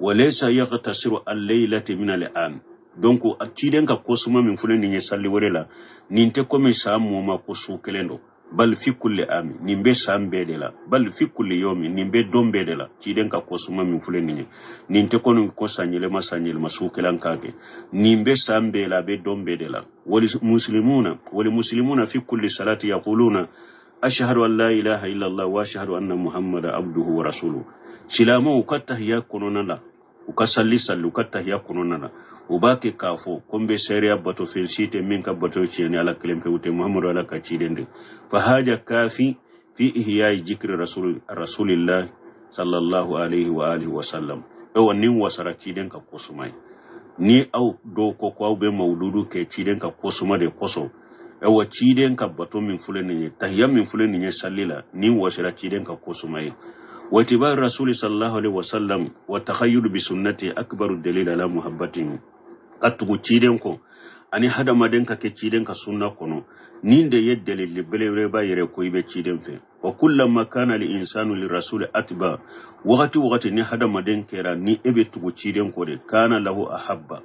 Walaysa yaqtasiru al-laylati min al-am. Donc a ciden ka kosuma min filɛ nin ye salli wele la, nin tɛ komi san mɔma ko su kelen don, bal fi kulli ami, nin bɛ san bɛɛ de la, bal fi kulli yomi, nin bɛ don bɛɛ de la. Ciden ka kosuma min filɛ nin ye, nin tɛ komi ko san yɛlɛma su kelen k'a kɛ, nin bɛ san bɛɛ la, a bɛ don bɛɛ de la. Wali muslimuna fi kulli salati yaquluna ashhadu an la ilaha illallah wa ashhadu anna muhammada abduhu wa rasuluhu. Silamɛw ka tahiya kɔnɔna la, u ka salli u ka tahiya kɔnɔna la, u b'a kɛ k'a fɔ ko n bɛ seereya bato fɛn si tɛ min ka bato tiɲɛ ni Ala kelen pewu tɛ, Muhamadu Ala ka ciden de. Fa haja kafi fi ihya'i jikri rasulillah sallallahu alaihi wa alihi wa sallam. Ewa nin wasara ciden ka kosuma ye. Ni aw dɔw ko ko aw bɛ mawuludu kɛ ciden ka kosuma de kosɔn, ewa ciden ka bato min filɛ nin ye, tahiya min filɛ nin ye salli la, nin wasara ciden ka kosuma ye. واتباع الرسول صلى الله عليه وسلم والتخيل بسنته أكبر الدليل على محبته. Ka tugu ciden kɔ ani hadamaden ka kɛ ciden ka sunna kɔnɔ, nin de ye dalili belebeleba yɛrɛ ko i bɛ ciden fɛ. Wa kullama kana li insanu li rasuli atba, wagati ni hadamaden kɛra ni e bɛ tugu ciden kɔ de, kana lahu ahabba,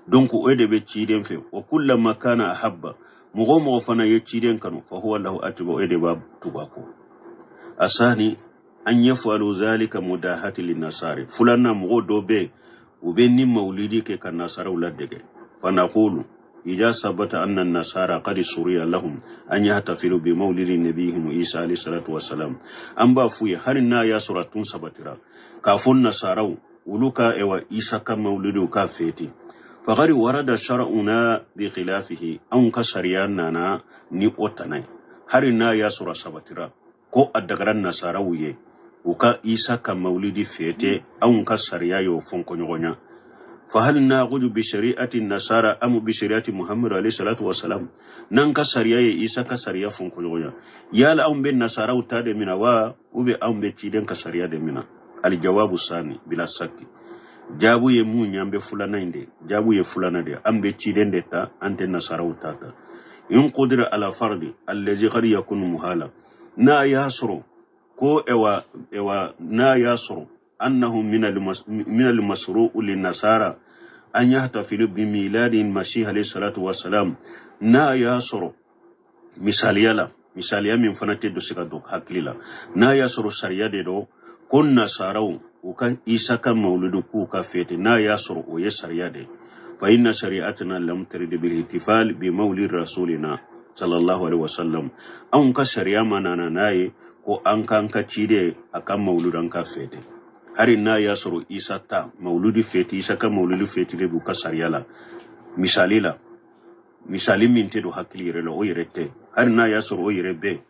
donc o de bɛ ciden fɛ. Wa kullama kana ahabba, mɔgɔ o mɔgɔ fana ye ciden kanu, fa huwa lahu atba, o de b'a tugu a kɔ. Asani an yafalu zalika mudahati linnasari. Fulanna mɔgɔ dɔ bɛ yen, u bɛ ni mawulidi kɛ ka nasaraw ladege. Fanaqulu ida sabata anna nasara qad suriya lahum an yahtafilu bi mawlidi nabiyihim isa alayhi salatu wassalam. An b'a f'u ye, hali n'a y'a sɔrɔ a tun sabatira k'a fɔ nasaraw olu ka ewa isa ka mawulidi k'a feti, faqad warada shar'una bi khilafihi, anw ka sariya nana ni o tana ye. Hali n'a y'a sɔrɔ a sabatira ko a dagara nasaraw ye u ka isa ka mawulidi fete, anw ka sariya y'o fɔnkɔɲɔgɔnya. Fa hal naqudu bi shari'ati nasara am bi shari'ati muhammad alayhi salatu wassalam? N'an ka sariya ye isa ka sariya fɔnkɔɲɔgɔnya, yala anw bɛ nasaraw ta de mina wa, u bɛ anw bɛ ciden ka sariya de mina? Aljawabu sani bila sakki, jaabu ye mun ye, an bɛ filanan in de, jaabu ye filanan de, an bɛ ciden de ta, an tɛ nasaraw ta ta. In qudira ala fardi allazi qad yakunu muhala, n'a y'a sɔrɔ ko ewa n'a y'a sɔrɔ Annahu min al-masru'u lin-nasara an yahtafilu bi miladi al-masih alayhi salatu wassalam. N'a y'a sɔrɔ misaliya la, misaliya min fana tɛ don se ka don hakili la, n'a y'a sɔrɔ sariya de don ko nasaraw u ka Isa ka mawuludu k'u ka fête, n'a y'a sɔrɔ o ye sariya de ye, fa inna shari'atana lam tarid bil ihtifal bi mawlid rasulina sallallahu alaihi wasallam. Anw ka sariya ma nana n'a ye ko an k'an ka ciden a ka mawuludu an ka fête. Hari n'a y'a sɔrɔ Isa ta mawuludi fête, Isa ka mawuludi fête de b'u ka sariya la, misali la, misali min tɛ don hakili yɛrɛ la, o yɛrɛ tɛ. Hali n'a y'a sɔrɔ o yɛrɛ bɛ,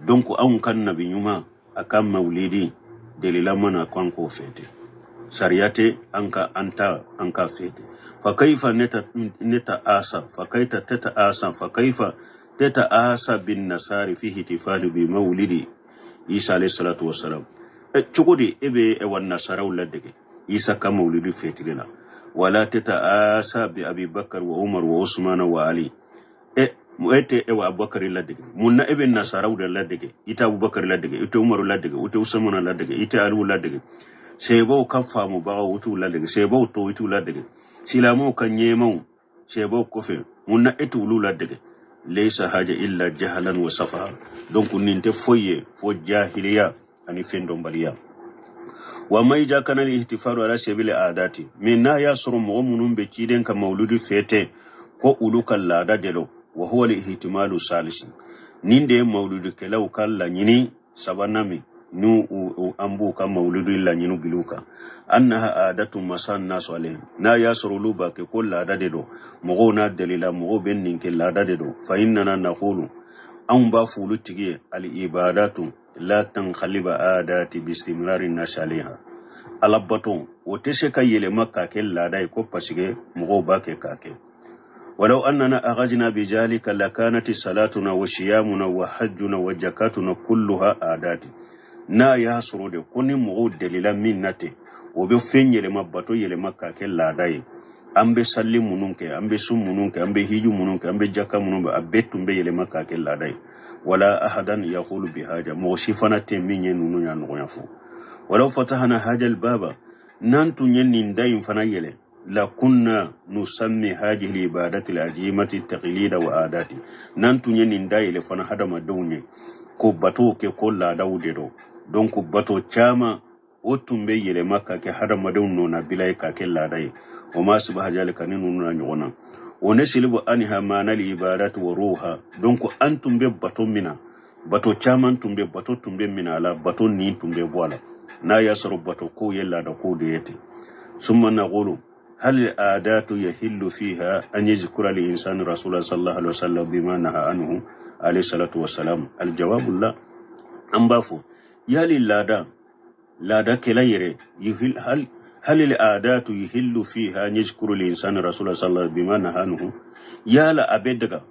donc anw ka nabi ɲuman a ka mawulidi delila mana ko an k'o fête, sariya tɛ an ka an ta an ka fête. Fa kaifa neta asa fa kaita teta asa fa kaifa teta asa bin nasari fi ihtifali bi mawlidi Isa alayhi salatu wassalam. Cogo di e bɛ wa nasaraw ladege Isa ka mawlidi fêtili la? Wala teta asa bi Abi Bakar wa Umar wa Usman wa Ali. E tɛ wa Abubakar ladege, mun na e bɛ nasaraw de ladege? I tɛ Abubakar ladege, i tɛ Umaru ladege, i tɛ Usman ladege, i tɛ Aliyu ladege. Sebaw ka faamubagaw, i t'u ladege. Sebaw tɔw, i t'u ladege. Silamɛw ka ɲɛmaw sebaw kɔfɛ, mun na e t'olu ladege? Laysa haja illa jahalan wa safaha. Donc nin tɛ foyi ye fo jahiliya ani fɛn dɔnbaliya. Wa ma ija kana ihtifalu ala sabili adati min, n'a y'a sɔrɔ mɔgɔ minnu bɛ ciden ka mawuludi fête ko olu ka laada de don, wa huwa al-ihtimalu salis, nin de ye mawuludikɛlaw ka laɲini sabanan min n'u an b'u ka mawuludi laɲini biliw kan, annaha adatu masan nasu alayhim. N'a y'a sɔrɔ olu b'a kɛ ko laada de don, mɔgɔw n'a delila, mɔgɔw bɛ nin kɛ, laada de don. Fa innana naqulu, anw b'a fɔ olu tigi ye, al ibadatu la tankhaliba adati bi istimrari nasi alayha. Ala bato o tɛ se ka yɛlɛma k'a kɛ laada ye ko parce que mɔgɔw b'a kɛ k'a kɛ. Walau annana akhajna bijalika lakanati salatuna wa siyamuna wa hajjuna wa jakatuna kulluha adati. N'a y'a sɔrɔ de ko ni mɔgɔw delila min na ten, o bɛ fɛn yɛlɛma, bato yɛlɛma k'a kɛ laada ye, an bɛ sali minnu kɛ, an bɛ sun minnu kɛ, an bɛ hiju minnu kɛ, an bɛ jaka minnu kɛ, a bɛɛ tun bɛ yɛlɛma k'a kɛ laada ye. Wala ahadan yaqulu bihaja, mɔgɔ si fana tɛ min ye ninnu y'a nɔgɔya fɔ. Walaw fatahana hajal baba, n'an tun ye nin da in fana yɛlɛ, la kunna nusammi hadihi ibadati al-ajimati taqlida wa adati. N'an tun ye nin da yɛlɛ fana hadamadenw ye ko bato kɛ ko laadaw de don, donc bato caman o tun bɛ yɛlɛma ka kɛ hadamadenw nɔnabila ye k'a kɛ laada ye. O ma subaha jalika ni ninnu na ɲɔgɔn na o ne silibu aniha manal ibadati wa ruha. Donc an tun bɛ bato min na, bato caman tun bɛ, bato tun bɛ minɛ a la, bato nin tun bɛ bɔ a la, n'a y'a sɔrɔ bato kow ye laada kow de ye ten. Summa naqulu hal adatu yahillu fiha an yazkura al insanu rasulullah sallallahu alaihi wasallam bima naha anhu alayhi salatu wassalam? Al jawabu la. An b'a fɔ yali laada, laada kɛla yɛrɛ, hal hal al adatu yahillu fiha an yazkuru al insanu rasulullah sallallahu alaihi bima naha anhu? Yala a bɛ daga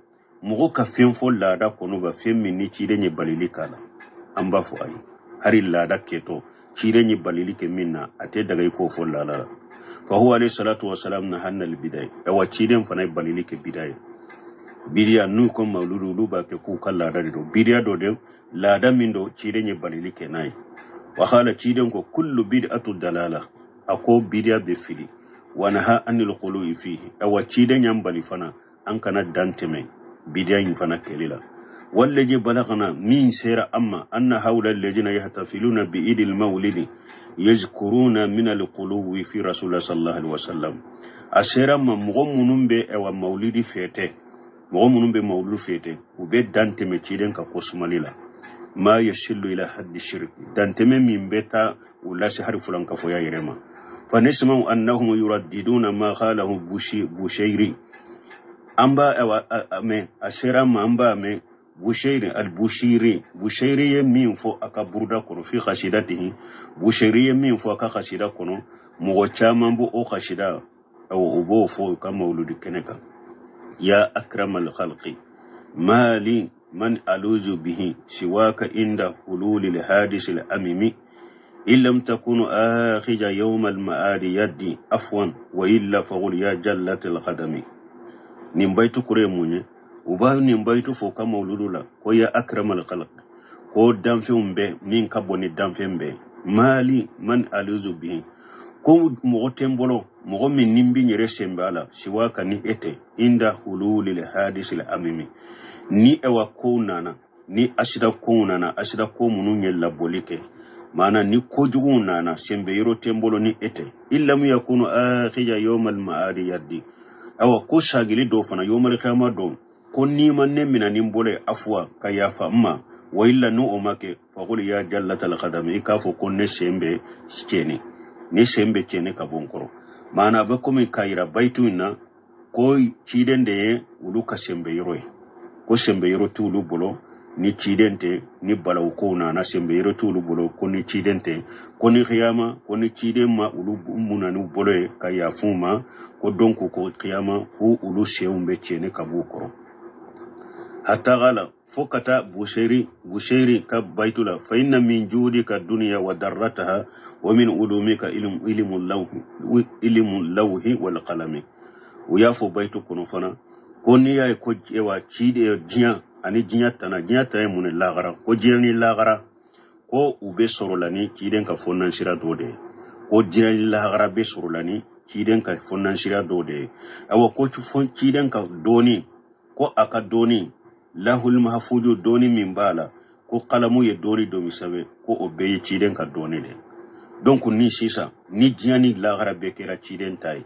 mɔgɔ ka fɛn fɔ laada kɔnɔ ba, fɛn min ni ciden ye balili k'a la? An b'a fɔ ayi. Hari laada kɛtɔ, ciden ye balili kɛ min na, a tɛ daga i k'o fɔ laada la. Fa huwa alayhi salatu wasalam nahanna al bidai. Awa ciden fana ye balili kɛ bida ye. Bidiya n'u ko mawuludu, olu b'a kɛ k'u ka laada de don, bidiya dɔ de, laada min don ciden ye balili kɛ n'a ye. Wa qala, ciden ko kullu bid'atu dalala, a ko bidiya bɛ fili. Wa naha anil qulu'i fihi. Awa ciden y'an bali fana an kana dan tɛmɛ bidiya in fana kɛli la. Wallaji balagana, min sera amma, anna haula alladhina yahtafiluna bi idil mawlidi yazkuruna min alquluwi fi rasulillah sallallahu alaihi wasallam. A sera ma mɔgɔ minnu bɛ ɛwa mawlidi fête, mɔgɔ minnu bɛ mawludu fête, u bɛ dan tɛmɛ ciden ka ko sumali la, ma yasillu ila haddi shirk, dan tɛmɛ min bɛ taa u lase hari fulankafoya yɛrɛ ma. Fa nisma'u annahum yuraddiduna ma qalahu Bushairi. An b'a mɛn, a sera ma, an b'a mɛn Bushairi al-Bushiri, Bushairi ye min fɔ a ka buruda kɔnɔ, fi qasidatihi, Bushairi ye min fɔ a ka qasida kɔnɔ, mɔgɔ caman b'o o qasida, awɔ, u b'o fɔ u ka mawludi kɛnɛ kan. Ya akramal khalqi mali man aluzu bihi siwaka inda hululi lhadisi lamimi in lam takunu akhija yawma almaadi yaddi afwan wa illa faqul ya jallat alqadami. Nin bayitu kɔrɔ ye mun ye? U b'a nin bayitu fɔ ka mawuludu la ko ya akramal khalq, ko danfɛnw bɛɛ min ka bon ni danfɛn bɛɛ. Mali man aluzu bihi, ko mɔgɔ tɛ n bolo, mɔgɔ min ni n bɛ n yɛrɛ sen b'a la, siwaka ni e tɛ, inda hululil hadisil amimi, ni ewa kow nana, ni asida kow nana, asida ko minnu ye labɔli kɛ, maana ni kojuguw nana, senbɛ yɔrɔ tɛ n bolo ni e tɛ. Illam yakunu akhija yawmal ma'adi yaddi, awa ko sagili dɔ fana yawmal qiyama don, ko n'i ma ne minɛ ni n bolo ye, afuwa ka yafa n ma, wa illa n'o o ma kɛ, faqul ya jallatal qadami, i k'a fɔ ko ne sen bɛ tiɲɛni, ne sen bɛ tiɲɛni ka bɔ n kɔrɔ. Maana a bɛ komi k'a yira bayitu in na ko ciden de ye olu ka senbɛ yɔrɔ ye, ko senbɛ yɔrɔ t'olu bolo ni ciden tɛ, ni balawu kow nana senbɛ yɔrɔ t'olu bolo ko ni ciden tɛ, ko ni kiyama ko ni ciden ma olu mun na n'u bolo ye ka yafa u ma, ko donc ko kiyama ko olu senw bɛ tiɲɛni ka b'u kɔrɔ. Hatta gala fo ka taa Bushairi ka bayitu la, fa inna min judika dunya wa darrataha wa min ulumika ilmu lawhi wal qalami. U y'a fɔ bayitu kɔnɔ fana ko n'i y'a ye ko ewa ciden diɲɛ ani diɲɛ tana, diɲɛ tana ye mun ye, lahara, ko diɲɛ ni lahara ko u bɛ sɔrɔ la ni ciden ka fɔnansira dɔ de ye, ko diɲɛ ni lahara bɛ sɔrɔ la ni ciden ka fɔnansira dɔ de ye. Awa ko ciden ka dɔɔni, ko a ka dɔɔni lahul mahfuju, dɔɔni min b'a la, ko kalamu ye dɔɔni dɔ min sɛbɛn, ko o bɛɛ ye ciden ka dɔɔni de. Donc ni sisan ni diɲɛ ni lahara bɛɛ kɛra ciden ta ye,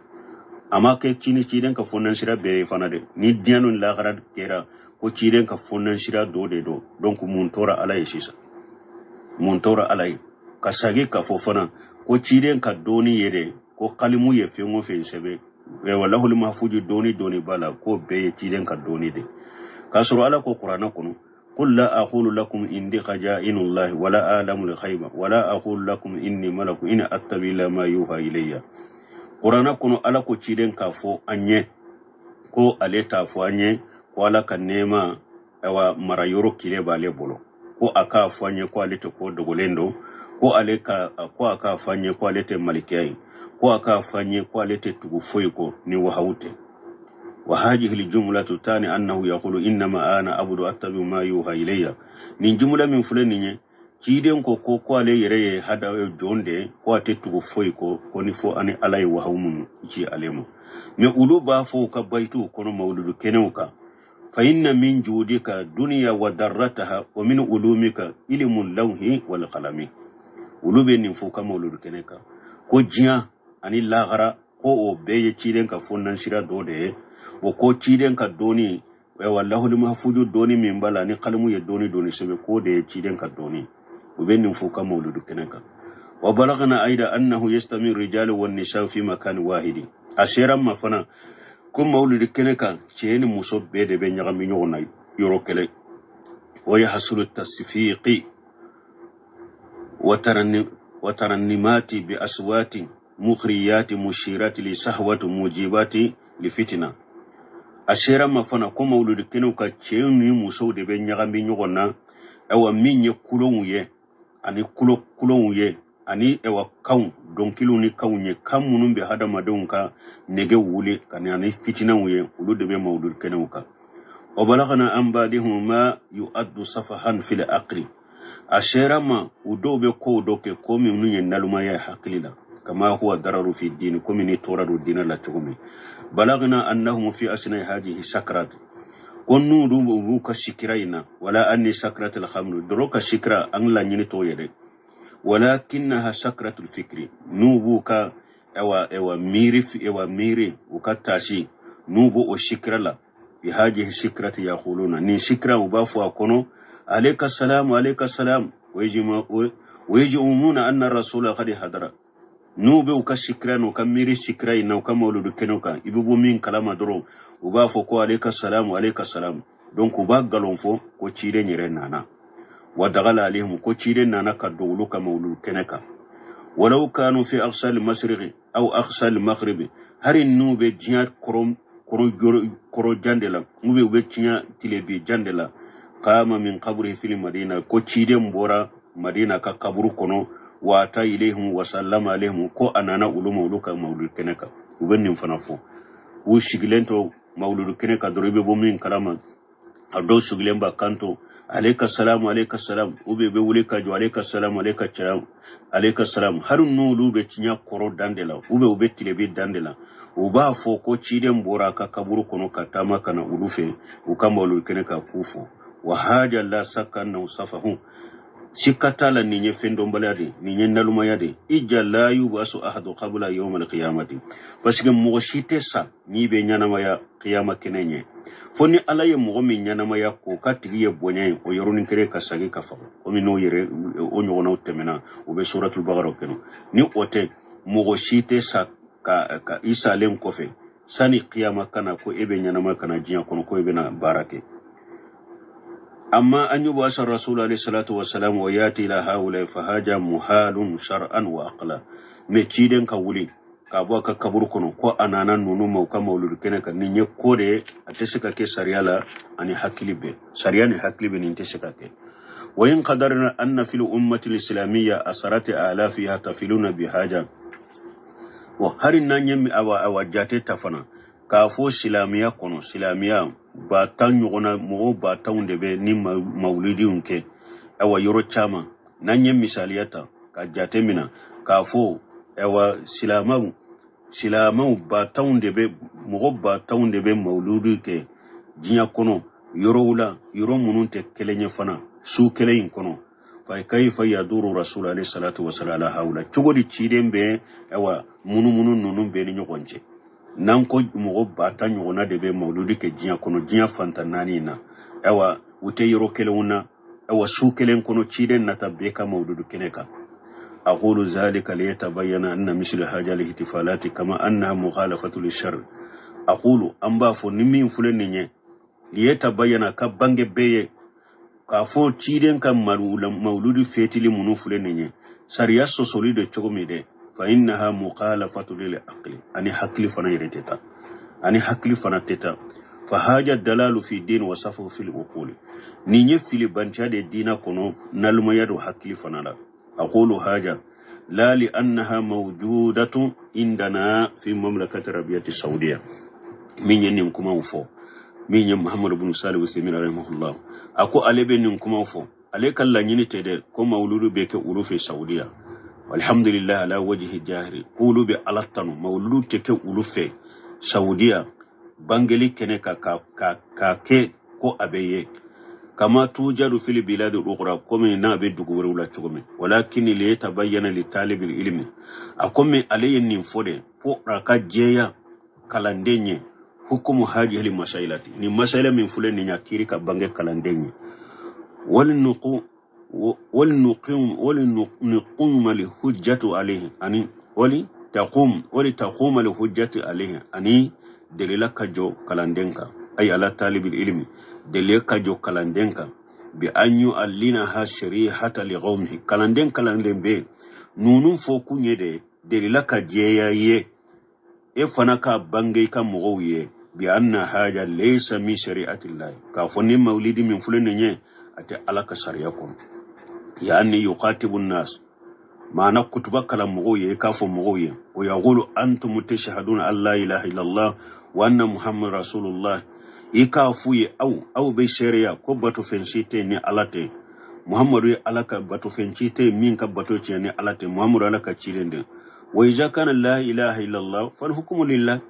a ma kɛ ci ni ciden ka fɔnansira bɛɛ ye fana dɛ, ni diɲɛ ni lahara kɛra ko ciden ka fɔnansira dɔ de don, donc mun tora Ala ye sisan, mun tora Ala ye? Ka sagi k'a fɔ fana ko ciden ka dɔɔni ye dɛ, ko kalimu ye fɛn o fɛn sɛbɛn, lahul mahfuju dɔɔni dɔɔni b'a la, k'o bɛɛ ye ciden ka dɔɔni de. K'a sɔrɔ Ala ko kuranɛ kɔnɔ, qul la aqulu lakum indi khajainullahi wala a'lamu al-ghaiba wala aqulu lakum inni malaku in attabi illa ma yuha ilayya. Kuranɛ kɔnɔ Ala ko ciden k'a fɔ an ye ko ale t'a fɔ an ye ko Ala ka nɛɛma awa mara yɔrɔ kile b'ale bolo, ko a k'a fɔ an ye ko ale tɛ ko dogolen don, ko ale ka ko a k'a fɔ an ye ko ale tɛ malikiya ye, ko a k'a fɔ an ye ko ale tɛ tugu foyi kɔ ni wahawu tɛ. Wa hadihi aljumlatu tani annahu yaqulu innama ana abudu attabi'u ma yuha ilayya. Nin jumla min filɛ nin ye, ciden ko ko ale yɛrɛ ye hada jɔn de ye, ko a tɛ tugu foyi kɔ ko ni fo ani Ala ye wahawu minnu ci ale ma. Mɛ olu b'a fɔ u ka bayituw kɔnɔ mawuludu kɛnɛw kan, fa inna min judika duniya wa darrataha wa min ulumika ilmu lawhi wal qalami. Olu bɛ nin fɔ u ka mawuludu kɛnɛ kan ko diɲɛ ani lahara ko o bɛɛ ye ciden ka fɔnansira dɔ de ye, o ko ciden ka dɔɔni, ayiwa lahul mahfuju dɔɔni min b'a la ni kalimu ye dɔɔni dɔɔni sɛbɛn, k'o de ye ciden ka dɔɔni. U bɛ nin fɔ u ka mawuludu kɛnɛ kan. Wa balagana aida annahu yastami rijalu wan nisa fi makani wahidi. A sera ma fana ko mawuludu kɛnɛ kan cɛ ni muso bɛɛ de bɛ ɲagami ɲɔgɔn na yɔrɔ kelen. Wa yahsulu tasfiqi wa tarannimati bi aswati mukhriyati mushirati li sahwati mujibati li fitina. A sera ma fana ko mawuludu kɛnɛw ka cɛw ni musow de bɛ ɲagami ɲɔgɔn na, ayiwa min ye kulonw ye ani kulonw ye ani ayiwa kanw, dɔnkiliw ni kanw ye, kan minnu bɛ hadamadenw ka nege wuli ka na ni fitinɛw ye, olu de bɛ mawuludu kɛnɛw kan. Wa balagana an badihum ma yu'addu safahan fil aqli. A sera ma u dɔw bɛ kow dɔ kɛ ko minnu ye nalumaya ye hakili la, kama huwa dararu fi dini, komi ni tɔɔrɔ don diinɛ la cogo min. Balagna annahum fi asnai hadihi sakrat, ko n'u dun b'u ka sikira in na, wala anni sakratul khamru, dɔrɔ ka sikira an laɲini t'o ye dɛ, walakinnaha sakratul fikri, n'u b'u ka ewa miiri ewa miiri u ka taasi, n'u b'o o sikira la, fi hadihi sikrati yaquluna, nin sikira u b'a fɔ a kɔnɔ alayka salamu alayka salam, wa yaj'umuna anna rasula qad hadara. N'u bɛ u ka sikira n'u ka miiri sikira in na u ka mawuludu kɛnɛw kan, i bɛ bɔ min kalama dɔrɔn u b'a fɔ ko alayka salamu alayka salamu, donc u b'a nkalon fɔ ko ciden yɛrɛ nana. Wa dagala alayhim, ko ciden nana ka don olu ka mawuludu kɛnɛ kan. Walaw kanu fi aqsa al-mashriqi aw aqsa al-maghribi, hari n'u bɛ diɲɛ kɔrɔ jan de la, n'u bɛ u bɛ diɲɛ tilebin jan de la, qama min qabrihi fil madina, ko ciden bɔra madina ka kaburu kɔnɔ, wa ata ilayhim wa sallama alayhim, ko a nana olu ma olu ka mawuludu kɛnɛ kan. U bɛ nin fana fɔ, u sigilen to mawuludu kɛnɛ kan dɔrɔn, i bɛ bɔ min kalama, a dɔw sigilen b'a kan to Alayka salamu, alayka salam, ou bien bɛ wuli ka jɔ, alayka salamu, alayka salam, alayka salam. Hali n'olu bɛ tiɲɛ kɔrɔ dan de la, ou bien u bɛ tilebi dan de la, u b'a fɔ ko ciden bɔra a ka kaburu kɔnɔ ka taama ka na olu fɛ u ka mawuludu kɛnɛ kan k'u fɔ. Wa haja la sakka annahu safahun, sikka t'a la nin ye fɛn dɔnbaliya de, nin ye nalumaya de. Ija la yubasu ahadu qabla yawm alqiyamati, parce que mɔgɔ si tɛ sa n'i bɛ ɲɛnamaya kiyama kɛnɛ ɲɛ, fo ni Ala ye mɔgɔ min ɲɛnamaya k'o ka tigi ye bonya ye, o yɔrɔnin kelen ka sagi ka faga, komi n'o yɛrɛ o ɲɔgɔnnaw tɛmɛna, u bɛ suratul bakara kɔnɔ. Ni o tɛ, mɔgɔ si tɛ sa ka i salen kɔfɛ sani kiyama kana ko e bɛ ɲɛnama ka na diɲɛ kɔnɔ ko e bɛna baara kɛ. Amma an yubasa rasul alayhi salatu wassalam wa yati ila haula fa haja muhalun shar'an wa aqla. Mais ciden ka wuli ka bɔ a ka kaburu kɔnɔ ko a nana ninnu ma u ka mawuludu kɛnɛ kan, nin ye ko de ye, a tɛ se ka kɛ sariya la ani hakili bɛɛ, sariya ni hakili bɛ nin tɛ se ka kɛ. Wa in qadarna anna fil ummati al-islamiyya asarati alafi yahtafiluna bihaja, wa hari n'an ye awa jate ta fana k'a fɔ silamɛya kɔnɔ, silamɛya 10,000 ɲɔgɔnna, mɔgɔw 10,000 de bɛ ni mawuludiw kɛ, awa yɔrɔ caman. N'an ye misaliya ta ka jate mina k'a fɔ awa silamɛw 10,000 de bɛ, mɔgɔ 10,000 de bɛ mawuludiw kɛ diɲɛ kɔnɔ yɔrɔw la, yɔrɔ minnu tɛ kelen ye fana, su kelen in kɔnɔ. Fa kayfa yaduru rasul alayhi salatu wasalam ala haula, cogo di ciden bɛ awa munumunu ninnu bɛɛ ni ɲɔgɔn cɛ? N'an ko mɔgɔ 10,000 ɲɔgɔnna de bɛ mawuludi kɛ diɲɛ kɔnɔ, diɲɛ fantan naani na, awa u tɛ yɔrɔ kelenw na, awa su kelen kɔnɔ ciden nata bɛɛ ka mawuludu kɛnɛ kan. Aqulu zalika liyatabayyana anna mislu haja al-ihtifalati kama annaha mukhalafatu lishar. Aqulu, an b'a fɔ ni min filɛ nin ye, liyatabayyana, ka bange bɛɛ ye k'a fɔ ciden ka mawuludi fetili minnu filɛ nin ye, sariya sɔsɔli de cogo min dɛ, fa innaha mukhalafatu lil aqli, ani hakili fana yɛrɛ tɛ taa, ani hakili fana tɛ taa. Fa haja dalalu fi din wa safu fil uquli, nin ye filibantiya de diina kɔnɔ, nalumaya don hakili fana la. Aqulu haja la li annaha mawjudatun indana fi mamlakati arabiyati saudiya. Min ye nin kumaw fɔ, min ye Muhammadu bin Salih Usaimin rahimahullah, a ko ale bɛ nin kumaw fɔ, ale ka laɲini tɛ dɛ ko mawuludu bɛ kɛ olu fɛ Saudiya. Alhamdulillah ala wajhi jahiri, k'olu bɛ Ala tanu, mawuludu tɛ kɛ olu fɛ Saudiya bangeli kɛnɛ kan ka kɛ ko a bɛ ye, kama tujadu fil biladi ukhra, komi n'a bɛ dugu wɛrɛw la cogo min. Walakin liyatabayyana li talibil ilmi, a komi ale ye nin fɔ de fo a ka jɛya kalanden ye, hukumu hajihili masailati, ni masaila min filɛ nin ye, kiiri ka bange kalanden ye. Wali nuqim li hujjatu alayhi, ani wali taqum li hujjatu alayhi, ani delila ka jɔ kalanden kan, ay ala talibil ilmi, delila ka jɔ kalanden kan, bi an yu'allinaha sharihata li qawmihi, kalanden bɛ nunu fɔ kun ye de delila ka jɛya ye, e fana ka bange i ka mɔgɔw ye, bi anna haja laysa min shari'atillahi, k'a fɔ ni mawlidi min filɛ nin ye, a tɛ Ala ka sariya kɔnɔ. Yani yuqatibu nnas, ma'ana kutuba kalan mɔgɔw ye, i k'a fɔ mɔgɔw ye, o yaqulu antum tashhaduna an la ilaha illallah wa anna muhammad rasulullah, i k'a f'u ye aw bɛ seereya ko bato fɛn si tɛ ni Ala tɛ, Muhammadu ye Ala ka bato fɛn si tɛ min ka bato tiɲɛ ni Ala tɛ, Muhammadu Ala ka ciden de. Wa iza kana la ilaha illallah fal hukmu lillah,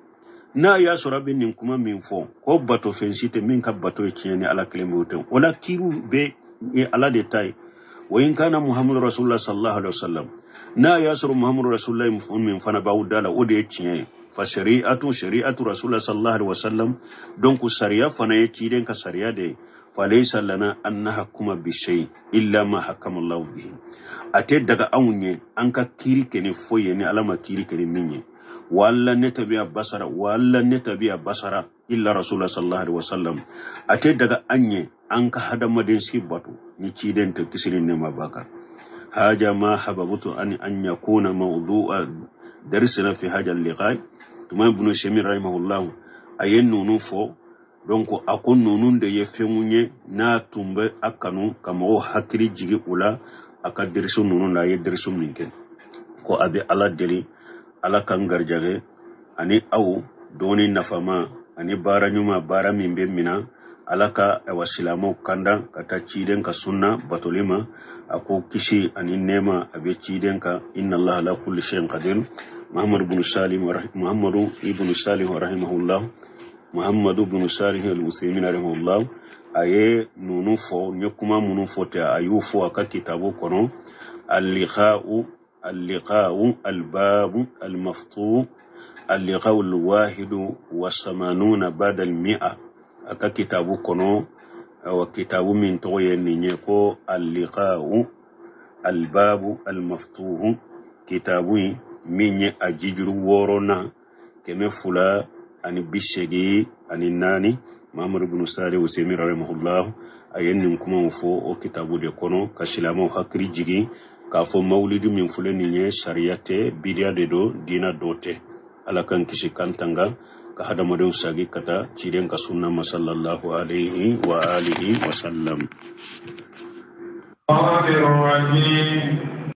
n'a y'a sɔrɔ a bɛ nin kuma min fɔ ko bato fɛn si tɛ min ka bato ye tiɲɛ ni Ala kelen bɛ o tɛ, o la kiiriw bɛɛ ye Ala de ta ye. Wa in kana muhammadu rasulullah sallallahu alaihi wasallam, n'a y'a sɔrɔ muhammadu rasulullah min fana b'aw da la, o de ye tiɲɛ ye, fa shari'atu rasulullah sallallahu alaihi wasallam, donc sariya fana ye ciden ka sariya de ye. Fa laysa lana an nahkuma bi shay illa ma hakama Allah bihi, a tɛ daga anw ye an ka kiiri kɛ ni foyi ye ni Ala ma kiiri kɛ ni min ye. Wala ne tabiya basara, wala ne tabiya basara illa rasulullah sallallahu alaihi wasallam, a tɛ daga an ye an ka hadamaden si bato ni ciden tɛ, kisi ni nɛɛma b'a kan. Haja ma hababutu an yakuna mawdu'a darisina fi haja liqai. Tuma ibnu Shemir rahimahullah a ye ninnu fɔ, donc a ko ninnu de ye fɛnw ye n'a tun bɛ a kanu ka mɔgɔw hakili jigi u la a ka derisu ninnu na, a ye derisu min kɛ, ko a bɛ Ala deli Ala ka n garijɛgɛ ani aw dɔɔni nafama ani baara ɲuman, baara min bɛ mina. Ala ka ayiwa silamɛw kanda ka taa ciden ka sunna batoli ma. A ko kisi ani nɛɛma a bɛ ciden kan. Inna allaha ala kulli shay'in qadir. Muhammadu bin Salim, Muhammadu ibn Salih rahimahullah, Muhammadu bin Salih al-Uthaymin rahimahullah, a ye ninnu fɔ. N ye kuma minnu fɔ ten, a y'u fɔ a ka kitabu kɔnɔ, al-liqa'u al-liqa'u al-babu al-maftu al-liqa'u al-wahidu wa samanuna ba'da al-mi'a, a ka kitabu kɔnɔ, awa kitabu min tɔgɔ ye nin ye ko al-liqa'u al-babu al-maftuhu, kitabu in min ye a jijuru wɔɔrɔnan, 284. Muhammadu bin Salih Usaimin rahimahullah a ye nin kumaw fɔ o kitabu de kɔnɔ ka silamɛw hakili jigin k'a fɔ mawulidi min filɛ nin ye, sariya tɛ, bidiya de don, diina dɔ tɛ. Ala k'an kisi k'an tanga ka hadamadenw sagi ka taa ciden ka sunna ma, sallallahu alaihi wa alihi wa sallam. الرجيم.